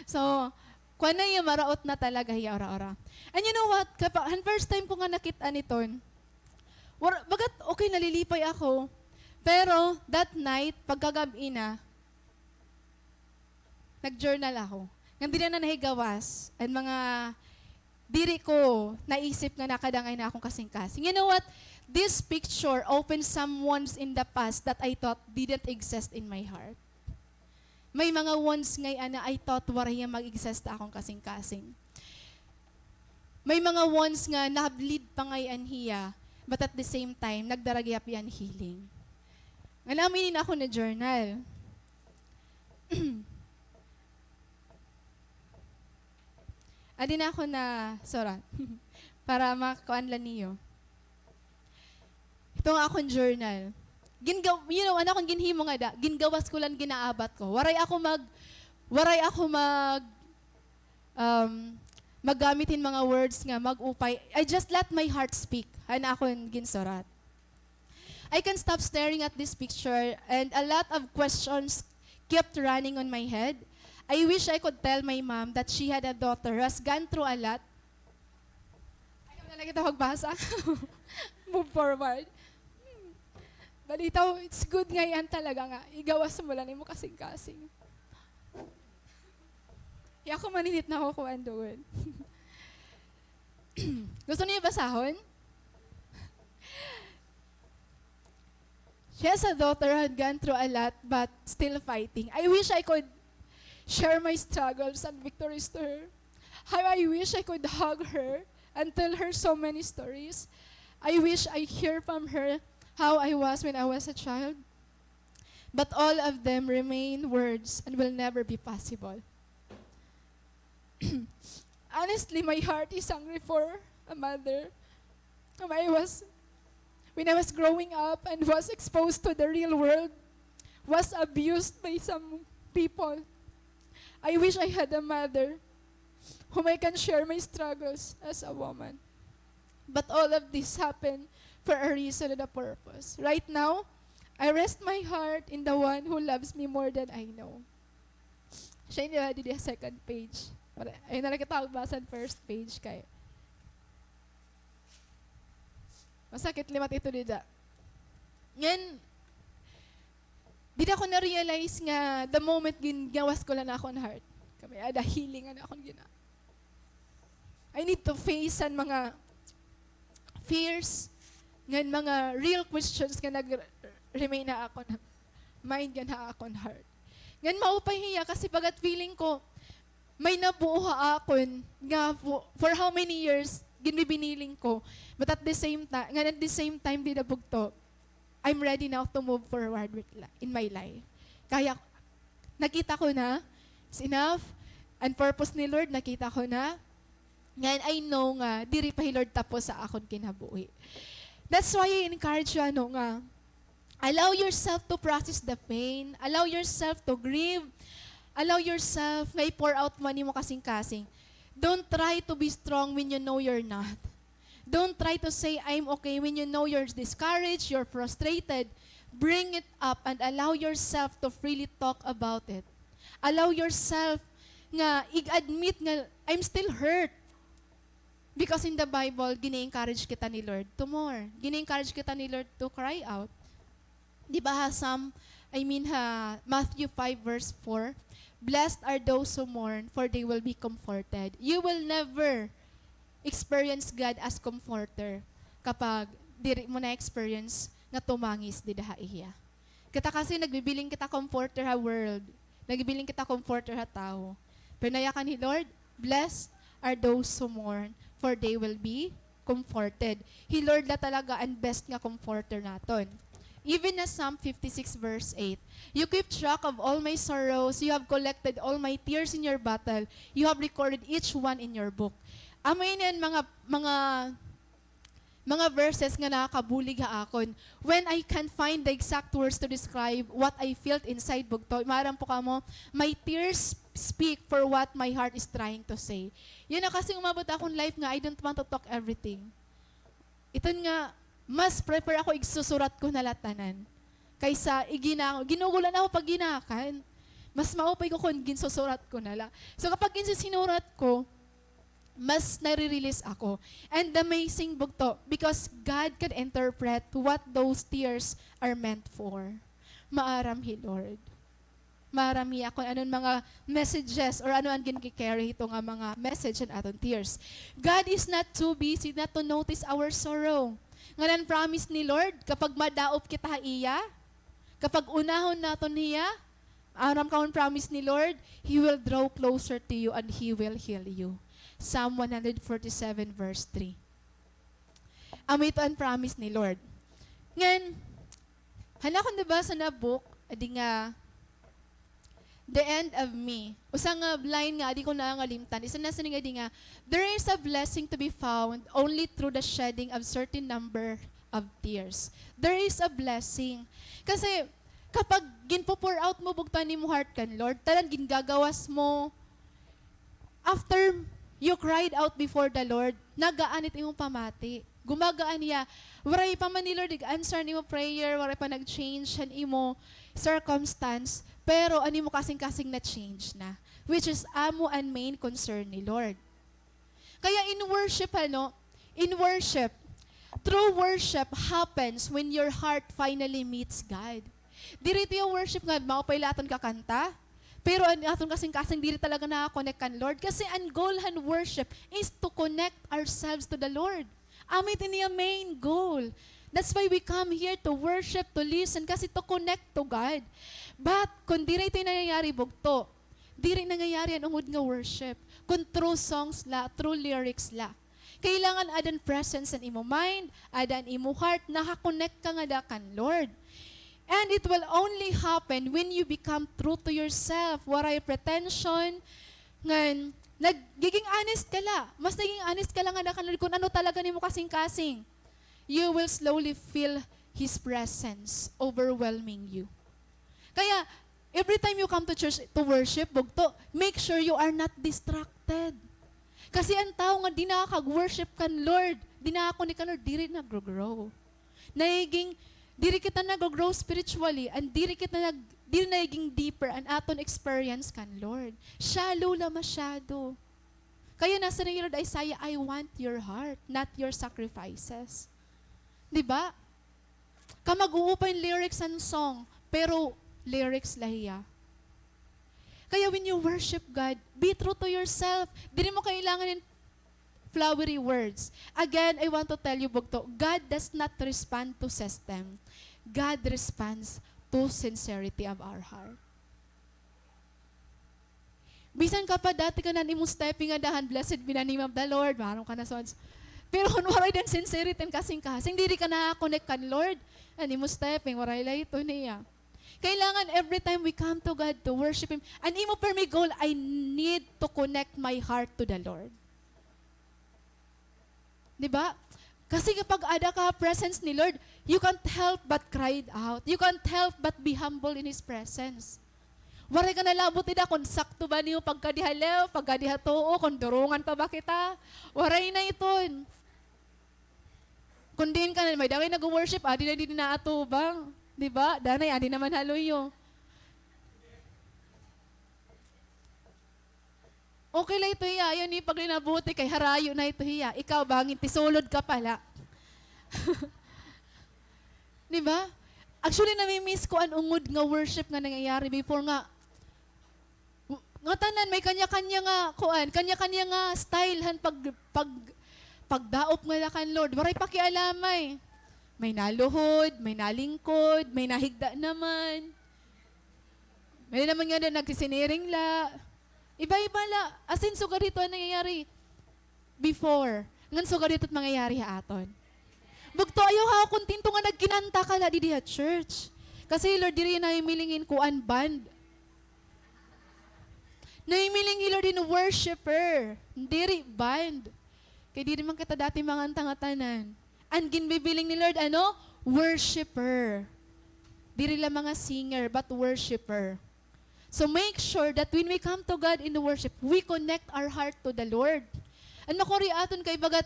So, kuan na hiya, maraot na talaga hiya, ora-ora. And you know what? Kapa-, han first time ko nga nakit-an iton, war-, bagat okay, nalilipay ako. Pero, that night, pagkagab-i na, nag-journal ako. Ngan dida na nahigawas an mga diri ko naisip nga nakadangay na akon kasingkasing. You know what? This picture opens some wounds in the past that I thought didn't exist in my heart. May mga wounds ngay-an na I thought waray hiya mag-exist ha akon kasingkasing. May mga wounds nga nab-bleed pa ngay-an hiya, but at the same time, nagdara gihap hiya hin healing. Ngan amo ini an akon na-journal. Adi na ako nasurat. Para makuan la niyo. Ito nga akon journal. Ginga-, you know, an akon ginhimo ngada, gingawas ko la hin ginaabat ko. Waray ako mag-, waray ako mag-, um, maggamit hin mga words nga mag-upay. I just let my heart speak. An akon ginsurat. I can't stop staring at this picture, and a lot of questions kept running on my head. I wish I could tell my mom that she had a daughter who has gone through a lot. Ayaw na la kita magbasa. Move forward. Hmm. Balitaw, it's good ngay-an talaga nga igawas mo la an imo kasingkasing. Hi ako maninit na ako kuan doon. Gusto niyo basahon? She has a daughter who had gone through a lot but still fighting. I wish I could share my struggles and victories to her. How I wish I could hug her and tell her so many stories. I wish I hear from her how I was when I was a child. But all of them remain words and will never be possible. Honestly, my heart is hungry for a mother whom I was, when I was growing up and was exposed to the real world, was abused by some people. I wish I had a mother whom I can share my struggles as a woman. But all of this happened for a reason and a purpose. Right now, I rest my heart in the one who loves me more than I know. Siya ini didi ha second page. Para, ayaw na la kita magbasa han first page kay masakit liwat ito dida. Ngan, dida ko na-realize nga the moment gingawas ko la an akon heart, kay may-ada healing an akon gina-, I need to face an mga fears, ngan mga real questions nga nag-remain ha akon mind ngan ha akon heart. Ngan maupay hiya kasi bagat feeling ko, may nabuo ha akon nga fo-, for how many years, ginbibiniling ko. But at the same ti-, ngan at the same time, dida bugto, I'm ready now to move forward with li-, in my life. Kaya, nakita ko na, it's enough. An purpose ni Lord, nakita ko na. Ngan I know nga, diri pa hi Lord tapos ha akon kinabuhi. That's why I encourage you, ano, nga, Allow yourself to process the pain. Allow yourself to grieve. Allow yourself nga i-pour out mo an imo kasingkasing. Don't try to be strong when you know you're not. Don't try to say, "I'm okay," when you know you're discouraged, you're frustrated. Bring it up and allow yourself to freely talk about it. Allow yourself nga i-admit nga, "I'm still hurt." Because in the Bible, gini-encourage kita ni Lord to mourn. Gini-encourage kita ni Lord to cry out. Di ba ha Psalm, I mean ha Matthew five verse four, "Blessed are those who mourn, for they will be comforted." You will never experience God as comforter kapag diri mo na-experience nga tumangis dida ha iya. Kita kasi nagbibiling kita comforter ha world. Nagbibiling kita comforter ha tawo. Pero nayakan hi Lord, "Blessed are those who mourn, for they will be comforted." Hi Lord la talaga an best nga comforter naton. Even na Psalm fifty-six verse eight, "You keep track of all my sorrows, you have collected all my tears in your bottle, you have recorded each one in your book." Amo ini an mga, mga mga verses nga nakakabulig ha akon. When I can't find the exact words to describe what I felt inside, bugto, maaram po kamo, my tears speak for what my heart is trying to say. Yana kasi umabot akon life nga I don't want to talk everything. Iton nga, mas prefer ako igsusurat ko na la tanan kaysa igina-, ginugulan ako pag ginakan. Mas maupay ko kon ginsusurat ko na la. So kapag ginsinurat ko, mas nare-release ako. And the amazing, bugto, because God can interpret what those tears are meant for. Maaram hi Lord. Maaram hiya kon ano an mga messages or ano an ginki-carry hito nga mga message han aton tears. God is not too busy not to notice our sorrow. Ngan an promise ni Lord, kapag madaop kita ha iya, kapag unahon naton hiya, aram kamo an promise ni Lord, "He will draw closer to you and He will heal you." Psalm one hundred forty-seven verse three. Amo ito an promise ni Lord. Ngan, han akon nabasa na book, adi nga, The End of Me. Usa nga line nga adi ko nangangalimtan. Isa na sining adi nga, "There is a blessing to be found only through the shedding of certain number of tears." There is a blessing. Kasi, kapag ginpo-pour out mo bugto an imo heart kan Lord, tanan gingagawas mo, after you cried out before the Lord, nagaan it imo pamati. Gumagaan hiya. Waray pa man ni Lord ig-answer an imo prayer, waray pa nag-change an imo circumstance, pero an imo kasingkasing na-change na, which is amo an main concern ni Lord. Kaya in worship, ano, in worship, true worship happens when your heart finally meets God. Diri ito yung worship nga maupay la aton kakanta, pero an aton kasingkasing diri talaga naka-connect kan Lord. Kasi an goal han worship is to connect ourselves to the Lord. Amo ito niya main goal. That's why we come here to worship, to listen, kasi to connect to God. But kon diri ito nangyayari, bugto, diri nangyayari an ungod nga worship. Kon true songs la, true lyrics la. Kailangan ada an presence an imo mind, ada an imo heart, naka-connect ka ngada kan Lord. And it will only happen when you become true to yourself. Waray pretension, ngan nagiging honest ka la. Mas naging honest ka la ngada kan Lord kon ano talaga an imo kasingkasing. You will slowly feel His presence overwhelming you. Kaya, every time you come to church to worship, bugto, make sure you are not distracted. Kasi an tawo nga di nakakag-worship kan Lord, di naka-connect kan Lord, diri nagro-grow. Nagiging, diri kita nagro-grow spiritually, and diri kita nag-, diri nagiging deeper an aton experience kan Lord. Shallow la masyado. Kaya nasiring hi Lord Isaiah, "I want your heart, not your sacrifices." Di ba? Kamag-uupay an lyrics han song, pero lyrics la hiya. Kaya when you worship God, be true to yourself. Diri mo kailangan hin flowery words. Again, I want to tell you, bugto, God does not respond to system. God responds to sincerity of our heart. Bisan ka pa dati ka na an imo stepping ngada han, "Blessed be the name of the Lord," maaram ka na, sons. Pero kon waray dida sincerity an kasingkasing, diri ka naka-connect kan Lord, an imo stepping, waray la ito niya. Kailangan every time we come to God to worship Him, an imo permi goal, "I need to connect my heart to the Lord." Di ba? Kasi kapag ada ka ha presence ni Lord, you can't help but cried out. You can't help but be humble in His presence. Waray ka nalabot ida kon sakto ba niyo pagkadiha lew, pagkadiha tuo, kon durungan pa ba kita. Waray na iton. Kon diin ka na, may-ada kay nag-worship, adi na didi naatubang. Di ba? Danay, adi naman ha luyo. Okay la ito hiya, ayaw niyo paglinabuti kay harayo na ito hiya. Ikaw, bangin, tisulod ka pala. Di ba? Actually, nami-miss ko an ungod nga worship nga nangyayari before nga, ngatanan, may kanya-kanya nga, kuan, kanya-kanya nga style han pag-, pag-, pagdaop nila kan Lord. Waray pakialamay. May naluhod, may nalingkod, may nahigda naman. May naman nga na nagsisiniring la. Iba-iba la. As in, sugad hito an nangyayari before. Ngan sugad hito it mangyayari ha aton. Bugto, ayaw ha kontento nga nagkinanta ka la didi ha church. Kasi, Lord, diri nahimiling hin kuan band. Nahimiling hi Lord hin worshiper. Diri band. Kay diri man kita dati manganta ngatanan. An ginbibiling ni Lord, ano? Worshiper. Diri la mga singer, but worshiper. So make sure that when we come to God in worship, we connect our heart to the Lord. An makuri aton kay bagat,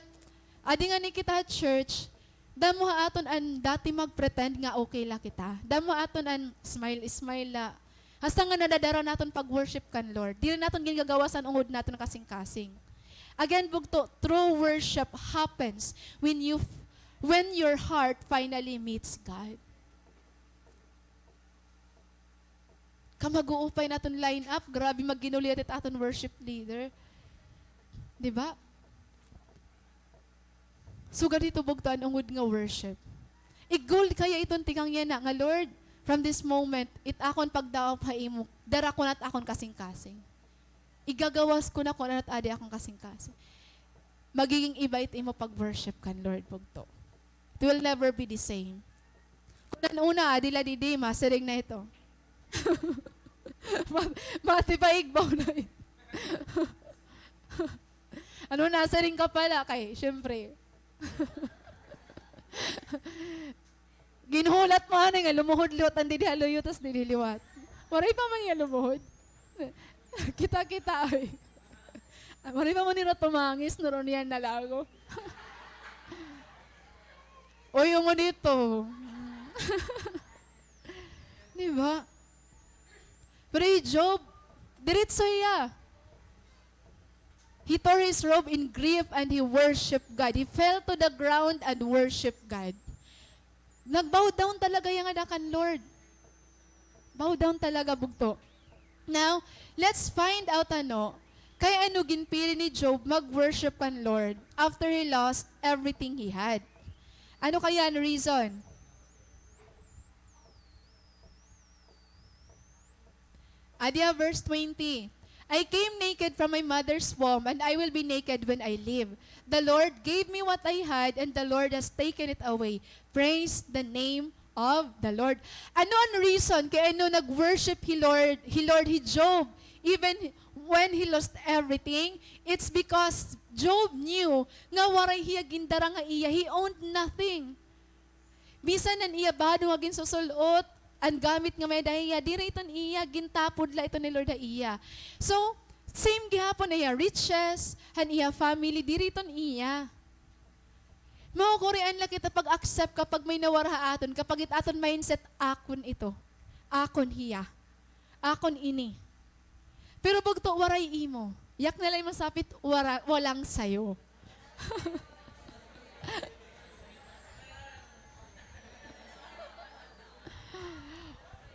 adi ngani kita ha church, damo ha aton an dati mag-pretend nga okay la kita. Damo ha aton an smile-smile la. Hasta nga nadadara naton pag-worship kan Lord. Diri naton gingagawas an ungod naton kasingkasing. Again, bugto, true worship happens when you, when your heart finally meets God. Kamag-uupay naton line up, grabe magginuliat it aton worship leader. Di ba? Sugad hito bugto an ungod nga worship. I-gold kaya iton tikang yana nga, "Lord, from this moment, it akon pagdaop ha imo, dara ko na it akon kasingkasing. Igagawas ko na kon ano it adi akon kasingkasing." Magiging iba it imo pag-worship kan Lord bugto. It will never be the same. Kon an una, adi la didi, masiring na ito. Ma-, mati pa igbaw na ito. Ano, nasiring ka pala kay, syempre. Ginhulat mo anay nga lumuhod liwat an didi ha luyo tas didi liwat. Waray pa man iya lumuhod. Kita-kita ay. Waray pa man nira tumangis, nurunian na lago. Oy, ungod ito. Di ba? Pero hi Job, diretso hiya. He tore his robe in grief and he worshiped God. He fell to the ground and worshiped God. Nag-bow down talaga hiya ngada kan Lord. Bow down talaga, bugto. Now, let's find out, ano, kay ano ginpili ni Job mag-worship kan Lord after he lost everything he had. Ano kaya an reason? Adi ha verse twenty, "I came naked from my mother's womb, and I will be naked when I leave. The Lord gave me what I had, and the Lord has taken it away. Praise the name of the Lord." Ano an reason kay ano nag-worship hi Lord, hi Lord, hi Job, even when he lost everything? It's because Job knew nga waray hiya gindara nga iya. He owned nothing. Bisan an iya bado nga ginsusul-ot, an gamit nga may-ada hiya, diri iton iya, gintapod la ito ni Lord ha iya. So, same gihapon an iya riches, an iya family, diri iton iya. Makukurian la kita pag-accept kapag may nawara ha aton, kapag it aton mindset, "Akon ito. Akon hiya." Akon ini. Pero bugto, waray imo. Yak na la imo sapit, wara-, walang sayo.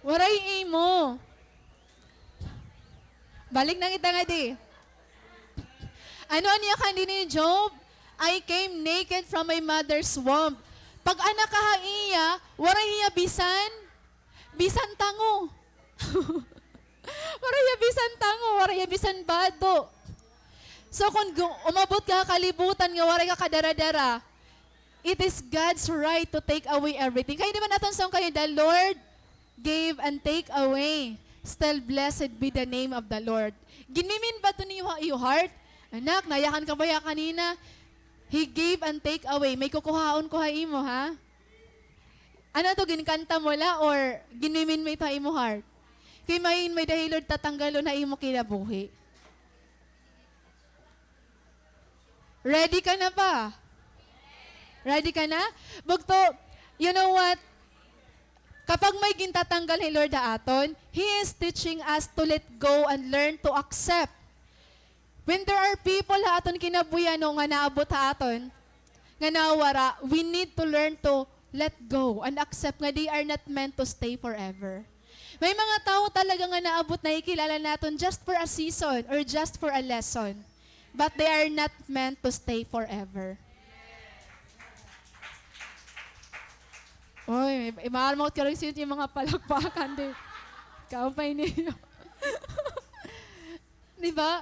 Waray imo. Balik na kita ngadi. Ano an yakan dinhi ni Job? "I came naked from my mother's womb." Pag-anak ka ha iya, waray hiya bisan Bisan tango. Waray hiya bisan tango, waray hiya bisan bado. So, kon gu-, umabot ka ha kalibutan nga waray ka kadara-dara, it is God's right to take away everything. Kay di ba naton song kayo, "The Lord gave and take away. Still blessed be the name of the Lord." Ginmimin ba ito niyo ha iyo heart? Anak, nayakan ka ba hiya kanina? He gave and take away. May kukuhaon ko ha imo, ha? Ano to, ginkanta mo la or gin-mean mo ito ha imo heart? Kay may, may-ada hi Lord tatanggalon ha imo kinabuhi. Ready ka na ba? Ready ka na? Bugto, you know what? Kapag may gintatanggal hi Lord ha aton, He is teaching us to let go and learn to accept. When there are people ha aton kinabuhi, ano, nga naabot ha aton, nga nawara, we need to learn to let go and accept nga they are not meant to stay forever. May mga tawo talaga nga naabot, nakikilala naton just for a season or just for a lesson. But they are not meant to stay forever. Oy, imaarmot ka rin sa mga palakpakan, di. Kampay niyo. Di ba?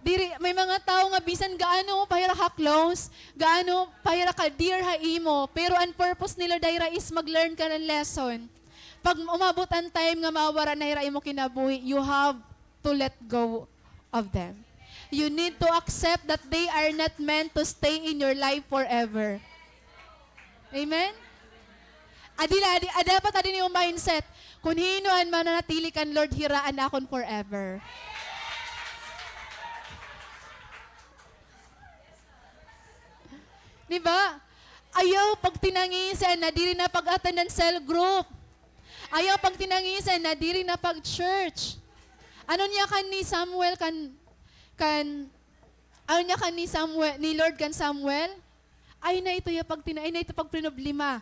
Diri, may mga tawo nga bisan gaano pa hira ka-close, gaano pa hira ka-dear ha imo, pero an purpose nila dayra is mag-learn ka ng lesson. Pag umabot an time nga mawara na hira imo kinabuhi, you have to let go of them. You need to accept that they are not meant to stay in your life forever. Amen? Adi la, adi, ah, dapat adi niyo mindset. Kun hin-o an mananatili kan Lord, hira an akon forever. Di ba? Ayaw pagtinangisan na diri na pag-attend an cell group. Ayaw pagtinangisan na diri na pag-church. Ano niya kan ni Samuel kan, kan, ano niya kan ni Samuel, ni Lord kan Samuel? Ay na ito ya pagtina-, ay na ito pagproblema.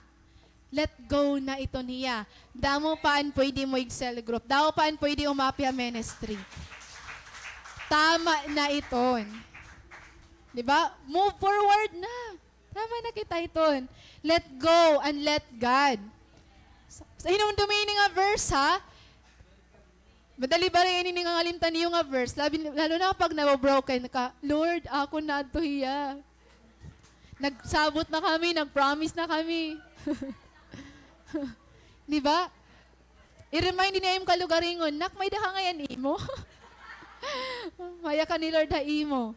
Let go na ito niya. Damo pa an pwede mo ig-cell group. Damo pa an pwede umapi ha ministry. Tama na iton. Di ba? Move forward na. Tama na kita iton. Let go and let God. Sa, sa hinumdumi ini nga verse, ha? Madali ba rin ini nga ngalimtan niyo nga verse? Labi, lalo na kapag nabobroken ka, "Lord, ako na adto hiya. Nagsabot na kami, nag-promise na kami." Di ba? I-remind niya im kalugaringon, "Nak, may-ada ka ngay-an imo." Mayakan ni Lord ha imo.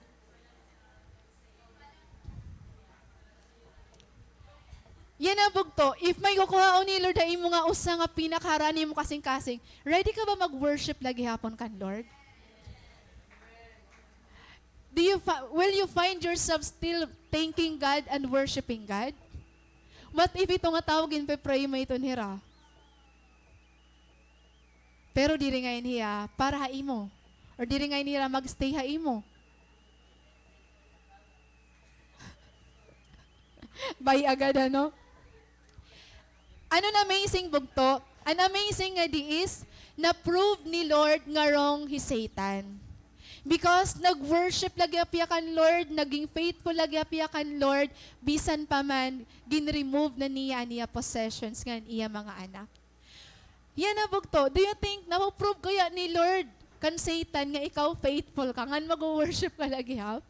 Yana, bugto, if may kukuhaon ni Lord ha imo nga usa nga pinakaharani mo kasingkasing, ready ka ba mag-worship la gihapon kan Lord? Do you fi-, will you find yourself still thanking God and worshiping God? What if ito nga tawo ginpe-pray mo iton hira? Pero diri ngay-an hiya para ha imo. Or diri ngay-an hira mag-stay ha imo. Bay agad, ano? Ano an amazing, bugto? An amazing nga di is, na-prove ni Lord nga wrong hi Satan. Because nag-worship la gihap hiya kan Lord, naging faithful la gihap hiya kan Lord, bisan pa man, gin-remove na niya an iya possessions ngan iya mga anak. Yana, bugto, do you think napo-prove kaya ni Lord kan Satan nga ikaw faithful ka, ngan mag-worship ka la gihap?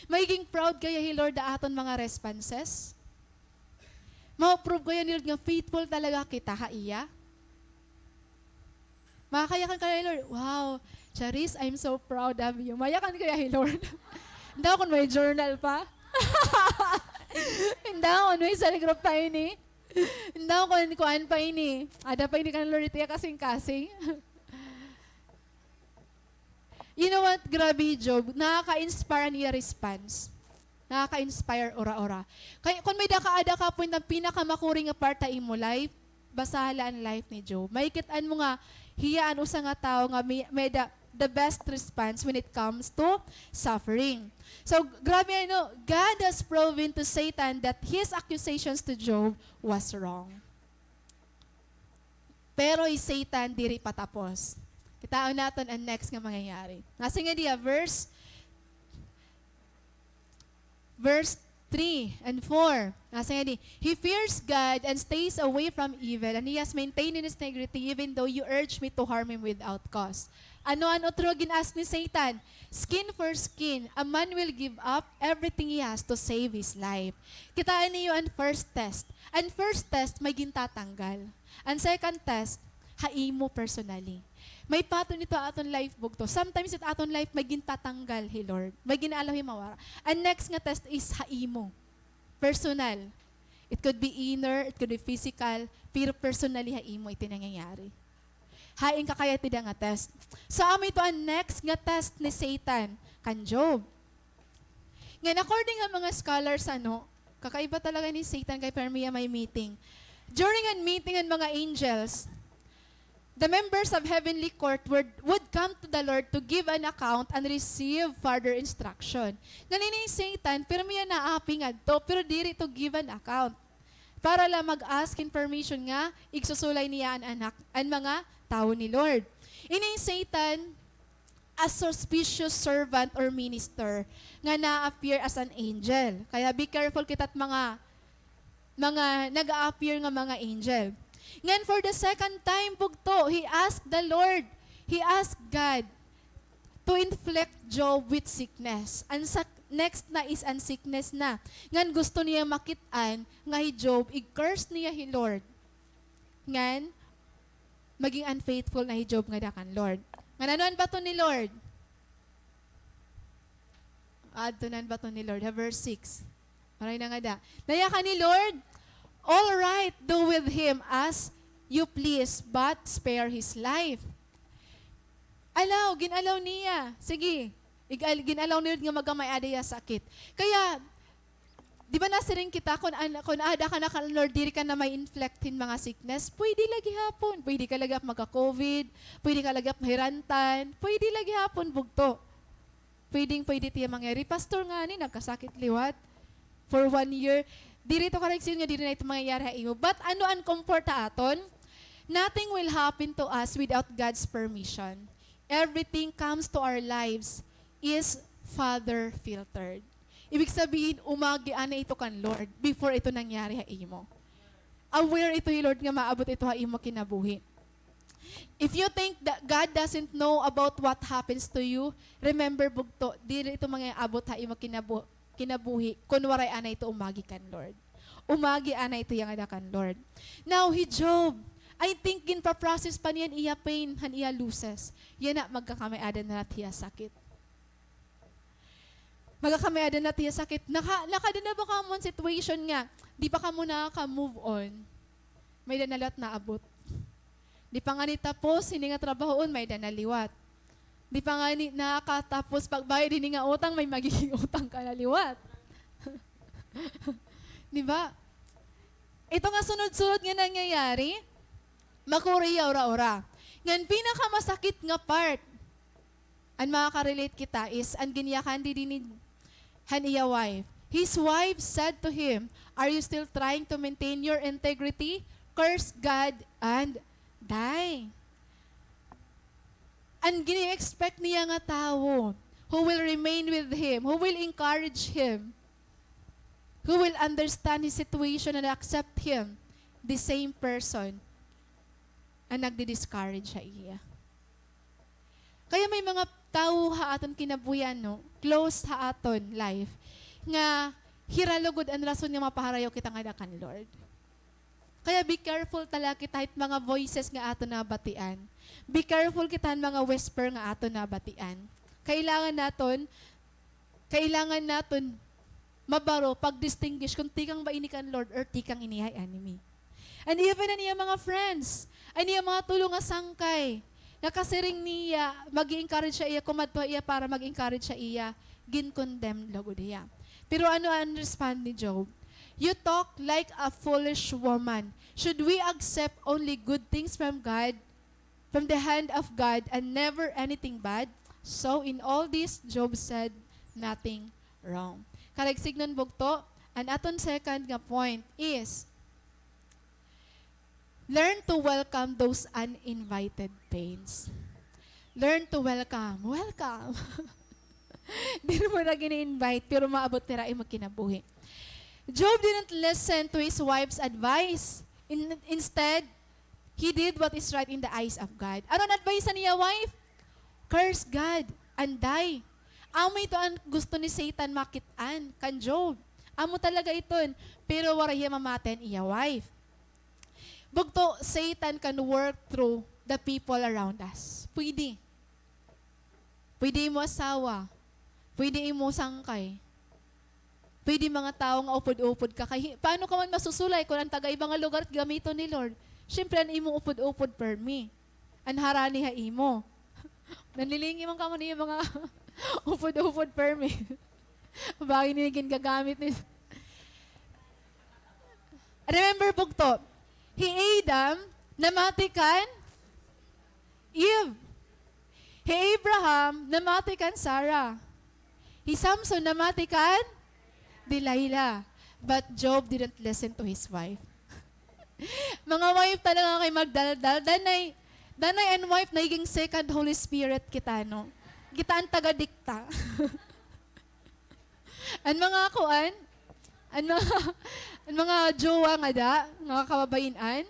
Magiging proud kaya hi Lord ha aton mga responses? Mapo-prove kaya ni Lord nga faithful talaga kita ha iya? Makakayakan kaya hi Lord, "Wow, Charis, I'm so proud of you." Mayakan kaya hi Lord? Indaw kon may journal pa. Indaw kon may cell group pa ini. Indaw kon kuan pa ini. Ada pa ini kan Lord it iya kasingkasing. You know what? Grabe hi Job. Nakaka-inspire an iya response. Nakaka-inspire, ora-ora. Kay kon may-ada ka, ada ka point, an pinakamakuri nga part ha imo life, basaha la an life ni Job. Makikit-an mo nga hiya an usa nga tawo nga may, may-ada the best response when it comes to suffering. So, grabe, ano, God has proven to Satan that his accusations to Job was wrong. Pero hi Satan diri pa tapos. Kitaon naton an next nga mangyayari. Nasiring ngadi ha verse, verse three and four. Nasiring ngadi, "He fears God and stays away from evil, and he has maintained his integrity even though you urge me to harm him without cause." Ano an utro gin-ask ni Satan? Skin for skin, a man will give up everything he has to save his life. Kitaa niyo an first test. An first test, may gintatanggal. An second test, ha imo personally. May pattern ito ha aton life, bugto. Sometimes it aton life, may gintatanggal hi Lord. May gin-allow hi mawara. An next nga test is ha imo. Personal. It could be inner, it could be physical, pero personally ha imo ito nangyayari. Hain ka kaya ito nga test. So, amo ito an next nga test ni Satan kan Job. Ngan according ha mga scholars, ano, kakaiba talaga ni Satan kay permi hiya may meeting. During an meeting an mga angels, the members of heavenly court would, would come to the Lord to give an account and receive further instruction. Ngan ini Satan, permi hiya naapi ngadto, pero diri to give an account. Para la mag-ask hin permission nga igsusulay niya an anak, an mga tawo ni Lord. Ini Satan, a suspicious servant or minister nga na-appear as an angel. Kaya be careful kita it mga, mga nag-a-appear nga mga angel. Ngan for the second time, bugto, he asked the Lord, he asked God to inflict Job with sickness. An sak-, next na is an sickness na. Ngan gusto niya makit-an nga hi Job, i-curse niya hi Lord. Ngan maging unfaithful na hi Job ngada kan Lord. Ngan ano an baton ni Lord? Adto na an baton ni Lord ha verse six. Waray na ngada. Nayakan ni Lord, "All right, do with him as you please, but spare his life." Allow, gin-allow niya. Sige, ig-, gin-allow ni Lord nga magkamay-ada hiya sakit. Kaya, di ba nasiring kita, kun an-, kun aada ka na kan Lord, diri ka na ma-inflict hin mga sickness. Pwede la gihapon. Pwede ka la gihap magka-covid. Pwede ka la gihap mahirantan. Pwede la gihapon, bugto. Pwedeng-pwede it iya mangyari. Pastor, ngani nagkasakit liwat for one year. Diri ito karuyag siring nga diri na ito mangyayari ha imo. But ano an comfort ha aton? Nothing will happen to us without God's permission. Everything comes to our lives is Father filtered. Ibig sabihin, umagi anay ito kan Lord before ito nangyari ha imo. Aware ito hi Lord nga maabot ito ha imo kinabuhi. If you think that God doesn't know about what happens to you, remember, bugto, diri ito mangyayabot ha imo kinabu-, kinabuhi kun waray anay ito umagi kan Lord. Umagi anay ito yana kan Lord. Now, hi Job, I think ginpa-process pa niya an iya pain, han iya losses. Yana, magkakamay-ada na la it iya sakit. Magkakamay-ada na it iya sakit. Naka-, nakada na ba kamo han situation nga di pa kamo nakaka-move on? May-ada na liwat naabot. Di pa ngani tapos hini nga trabahoon, may-ada na liwat. Di pa ngani nakatapos pagbayad hini nga utang, may magiging utang ka na liwat. Di ba? Ito nga sunod-sunod nga nangyayari, makuri hiya ura-ura. Ngan pinakamasakit nga part, an makaka-relate kita is an ginyakan didi ni, han iya wife. His wife said to him, "Are you still trying to maintain your integrity? Curse God and die." An gini-expect niya nga tawo who will remain with him, who will encourage him, who will understand his situation and accept him, the same person an nagdi-discourage ha iya. Kaya may mga tawo ha aton kinabuhi, no, close ha aton life, nga hira lugod an rason nga mapaharayaw kita ngada kan Lord. Kaya be careful talaga kita hit mga voices nga aton nabatian. Be careful kita han mga whisper nga aton nabatian. Kailangan naton Kailangan naton mabaro, pag-distinguish kon tikang ba ini kan Lord or tikang ini hay enemy. And even an iya mga friends, an iya mga tulo nga sangkay, nakasiring niya, mag-i-encourage ha iya, kumadto ha iya para mag-encourage ha iya, gin-condemn lugod hiya. Pero ano an respond ni Job? "You talk like a foolish woman. Should we accept only good things from God?" from the hand of God and never anything bad? So in all this, Job said nothing wrong. Karuyag sidngon bugto, an aton second nga point is, learn to welcome those uninvited pains. Learn to welcome. Welcome. Diri mo na gini-invite, pero maabot dira imo kinabuhi. Job didn't listen to his wife's advice. In-, instead, he did what is right in the eyes of God. Ano an advice han iya wife? Curse God and die. Amo ito an gusto ni Satan makit-an kan Job. Amo talaga iton. Pero waray hiya mamati han iya wife. Bugto, Satan can work through the people around us. Pwede. Pwede imo asawa. Pwede imo sangkay. Pwede mga tawo nga upod-upod ka. Kay hi-, paano ka man masusulay kon an taga iba nga lugar gamiton ni Lord? Siyempre, an imo upod-upod permi. An harani ha imo. Nanlilingi man kamo niya mga upod-upod permi. Bagay niya gingagamit ni. Remember, bugto, hi Adam namati kan Eve. Hi Abraham namati kan Sarah. Hi Samson namati kan Delilah. But Job didn't listen to his wife. Mga wife talaga kay magdaldal. Danay, danay an wife, nagiging second Holy Spirit kita, no? Kita an tagadikta. An mga kuan, an mga, an mga jowa ngada, mga kababayin-an,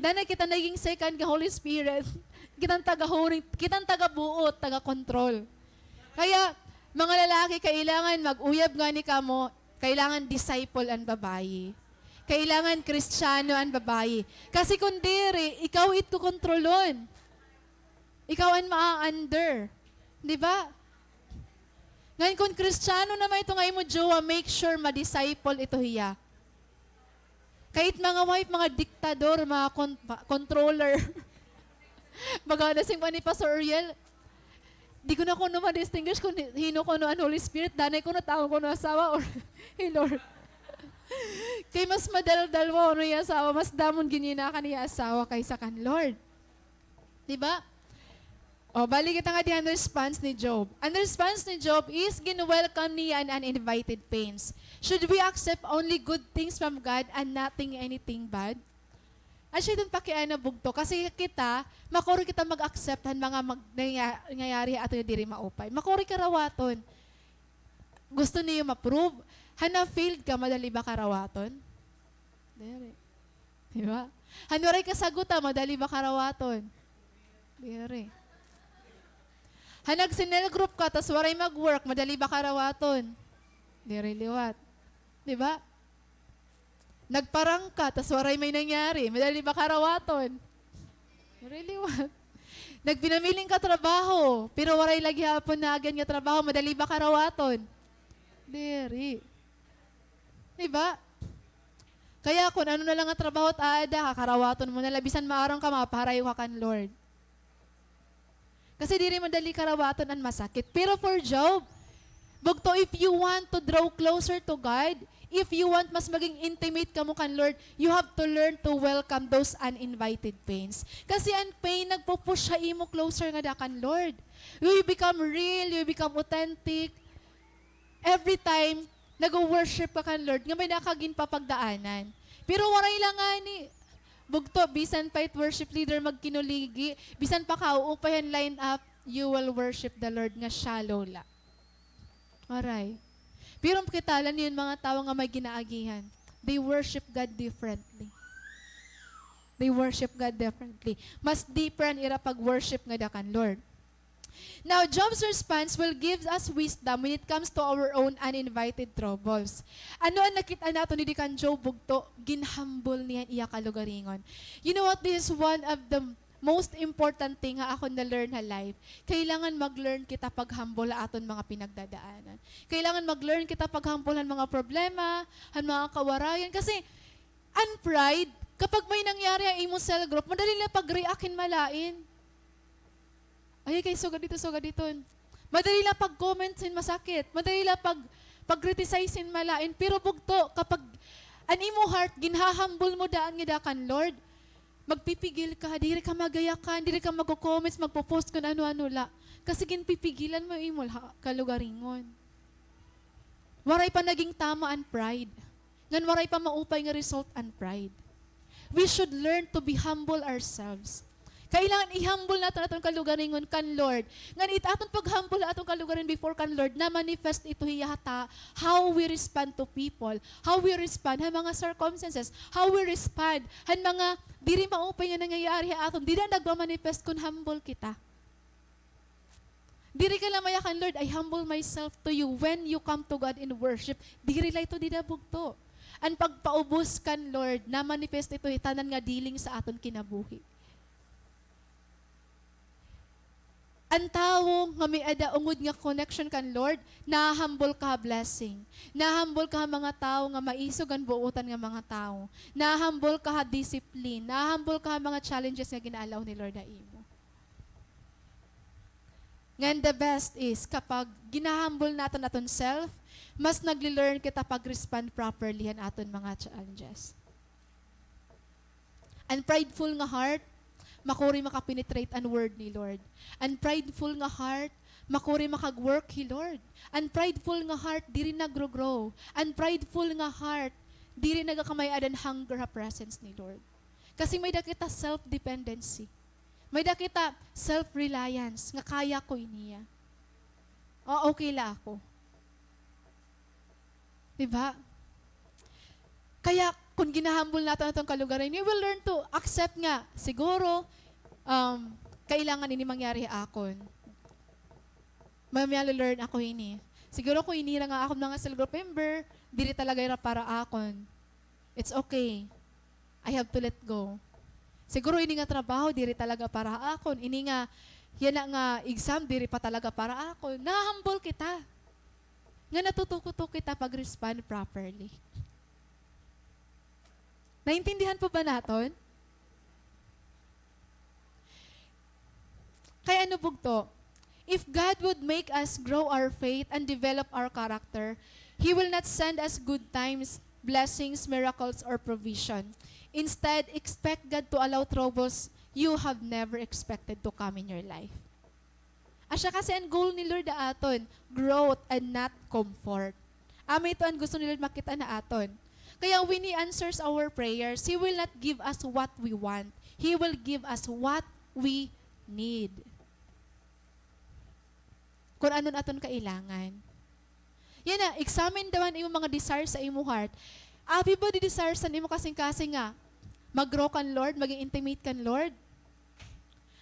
danay kita naging second nga Holy Spirit. Kita an tagahuring, kita an tagabuot, taga-control. Kaya, mga lalaki, kailangan mag-uyab ngani kamo, kailangan disciple an babayi. Kailangan Kristiyano an babayi. Kasi kon diri, ikaw it kokontrolon. Ikaw an maa-under. Di ba? Ngan kon Kristiyano naman ito nga imo jowa, make sure ma-disciple ito hiya. Kay it mga wife, mga diktador, mga kon-, pa-, controller. Baga na sing pa ni Pastor Uriel, di ko na kuno ma-distinguish kung hi-, hino kuno an Holy Spirit, danay kuno, tawo kuno asawa, or hi Lord. Kay mas madaldal mo ano iya asawa, mas damon gininakan iya asawa kaysa kan Lord. Di ba? O, balik kita nga di an response ni Job. An response ni Job is, gin-welcome niya an uninvited pains. Should we accept only good things from God and nothing, anything bad? Asya iton pakiana, bugto. Kasi kita, makuri kita mag-accept han mga mag-, nangya-, nangyayari ha aton nga diri maupay. Makuri karawaton. Gusto niyo ma-prove? Han na-failed ka, madali ba karawaton? Diri. Di ba? Han waray ka saguta, madali ba karawaton? Diri. Han nag-sinel group ka, tas waray mag-work, madali ba karawaton? Diri liwat. Di ba? Nagparang ka, tas waray may nangyari, madali ba karawaton? Diri liwat. Nagpinamiling ka trabaho, pero waray la gihapon naagian nga trabaho, madali ba karawaton? Diri. Di ba? Kaya kon ano na la nga trabaho it aada, kakarawaton mo na la, bisan maaram ka, mapaharayo ka kan Lord. Kasi diri madali karawaton an masakit. Pero for Job, bugto, if you want to draw closer to God, if you want mas maging intimate kamo kan Lord, you have to learn to welcome those uninvited pains. Kasi an pain nagpu-push ha imo closer ngada kan Lord. You become real, you become authentic. Every time nagwo-worship ka kan Lord, nga may-ada ka ginpapagdaanan. Pero waray la ngani. Bugto, bisan pa it worship leader magkinuligi, bisan pa kauupay han line-up, you will worship the Lord nga shallow la. Waray. Pero kita la niyo an mga tawo nga may ginaagihan. They worship God differently. They worship God differently. Mas deeper an ira pag-worship ngada kan Lord. Now, Job's response will give us wisdom when it comes to our own uninvited troubles. Ano an nakit-an naton didi kan Job, bugto? Ginhumble niya an iya kalugaringon. You know what? This is one of the most important thing nga akon na-learn ha life. Kailangan mag-learn kita pag-humble ha aton mga pinagdadaanan. Kailangan mag-learn kita pag-humble han mga problema, han mga kawarayan. Kasi, an pride, kapag may nangyari ha imo cell group, madali la pag-react hin malain. Ay, kay sugad dito, sugad diton. Madali la pag-comment hin masakit. Madali la pag, pag-criticize hin malain. Pero bugto, kapag an imo heart, ginha-humble mo daan ngada kan Lord, magpipigil ka, diri ka magayakan, diri ka magko-comments, magpo-post kun ano-ano la. Kasi ginpipigilan mo imo la, kalugaringon. Waray pa naging tama an pride. Ngan waray pa maupay nga result an pride. We should learn to be humble ourselves. Kailangan i-humble naton aton kalugaringon kan Lord. Ngan it aton pag-humble aton kalugaringon before kan Lord, na-manifest ito hiya ha ta-, how we respond to people, how we respond ha mga circumstances, how we respond han mga diri maupay nga nangyayari ha aton. Dida nagma-manifest kon humble kita. Diri ka la mayakan, "Lord, I humble myself to you." When you come to God in worship, diri la ito dida bugto. An pagpaubos kan Lord, namanifest ito hitanan nga dealing sa aton kinabuhi. An tawo nga may-ada ungod nga connection kan Lord, nahahambol ka ha blessing. Nahahambol ka ha mga tawo nga maisog an buotan nga mga tawo. Nahahambol ka ha discipline. Nahahambol ka ha mga challenges nga gina-allow ni Lord ha imo. Ngan the best is, kapag ginahambol naton aton self, mas nagle-learn kita pag-respond properly han aton mga challenges. An prideful nga heart, makuri makapenetrate an word ni Lord. An prideful nga heart, makuri makag-work hi Lord. An prideful nga heart, diri nagro-grow. An prideful nga heart, diri nagakamay-adan hunger ha presence ni Lord. Kasi may-ada kita self-dependency. May-ada kita self-reliance, nga kaya ko ini. Ah, okay la ako. Di ba? Kaya, kung ginahambol naton aton kalugaringon, we will learn to accept nga, siguro, um, kailangan ini mangyari ha akon. May, may learn ako ini. Siguro kung ini ra nga akon mga cell group member, diri talaga ira para akon. It's okay. I have to let go. Siguro ini nga trabaho, diri talaga para akon. Ini nga, yana nga exam, diri pa talaga para akon. Nahahambol kita. Nga natututo kita pag-respond properly. Naintindihan po ba naton? Kay ano, bugto? If God would make us grow our faith and develop our character, He will not send us good times, blessings, miracles, or provision. Instead, expect God to allow troubles you have never expected to come in your life. Asya kasi an goal ni Lord ha aton, growth and not comfort. Amo ito an gusto ni Lord makita na aton. Kaya when He answers our prayers, He will not give us what we want. He will give us what we need. Kun ano an aton kailangan. Yana, examine daw an imo mga desires sa imo heart. Abi ba di desires an imo kasingkasing nga mag-grow kan Lord, maging intimate kan Lord?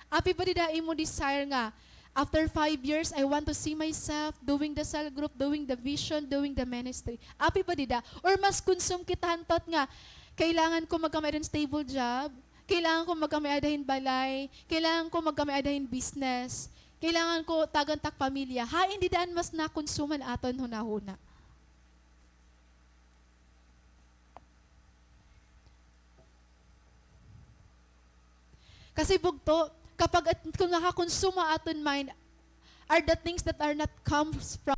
Abi ba dida imo desire nga, after five years, I want to see myself doing the cell group, doing the vision, doing the ministry? Abi ba dida? Or mas consume kita han thought nga, kailangan ko magkamay-ada hin stable job, kailangan ko magkamay-ada hin balay, kailangan ko magkamay-ada hin business, kailangan ko tagan tak pamilya. Hain dida an mas nakonsume han aton hunahuna? Kasi bugto, kapag at-, kun nakakonsume ha aton mind are the things that are not comes from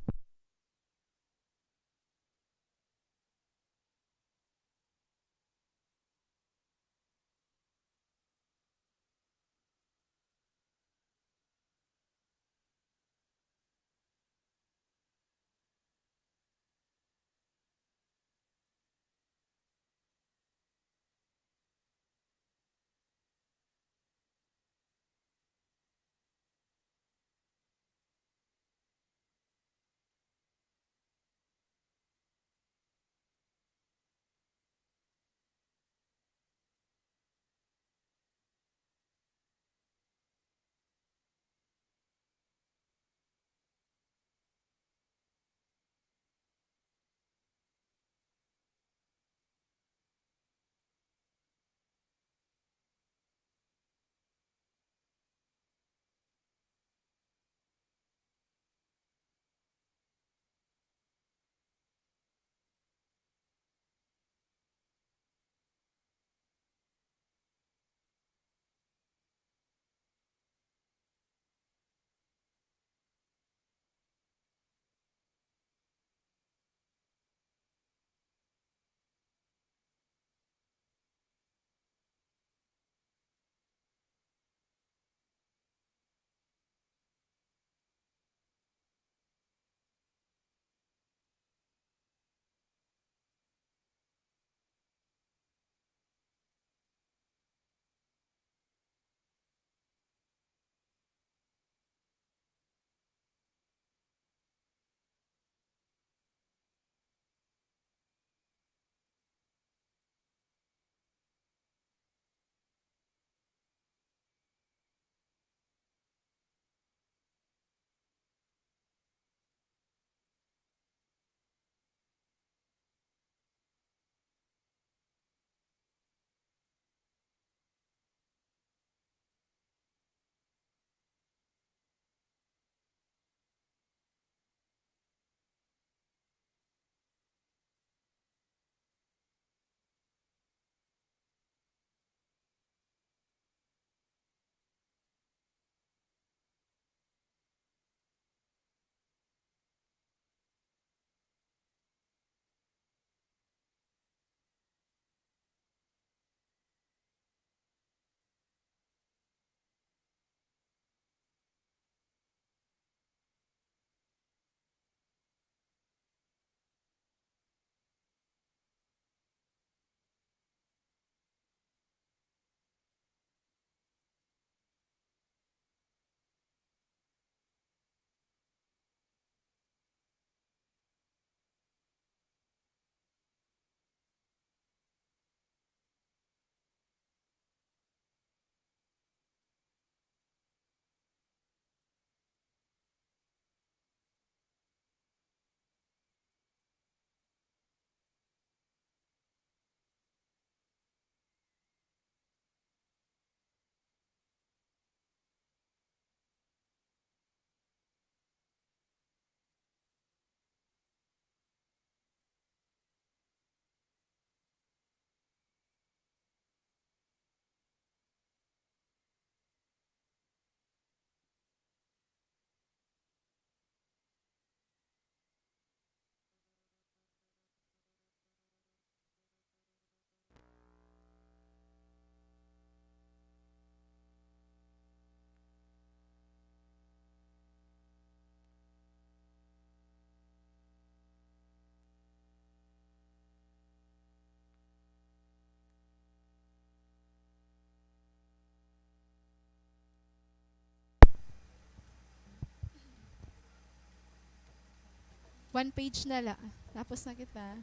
One page na la. Tapos na kita.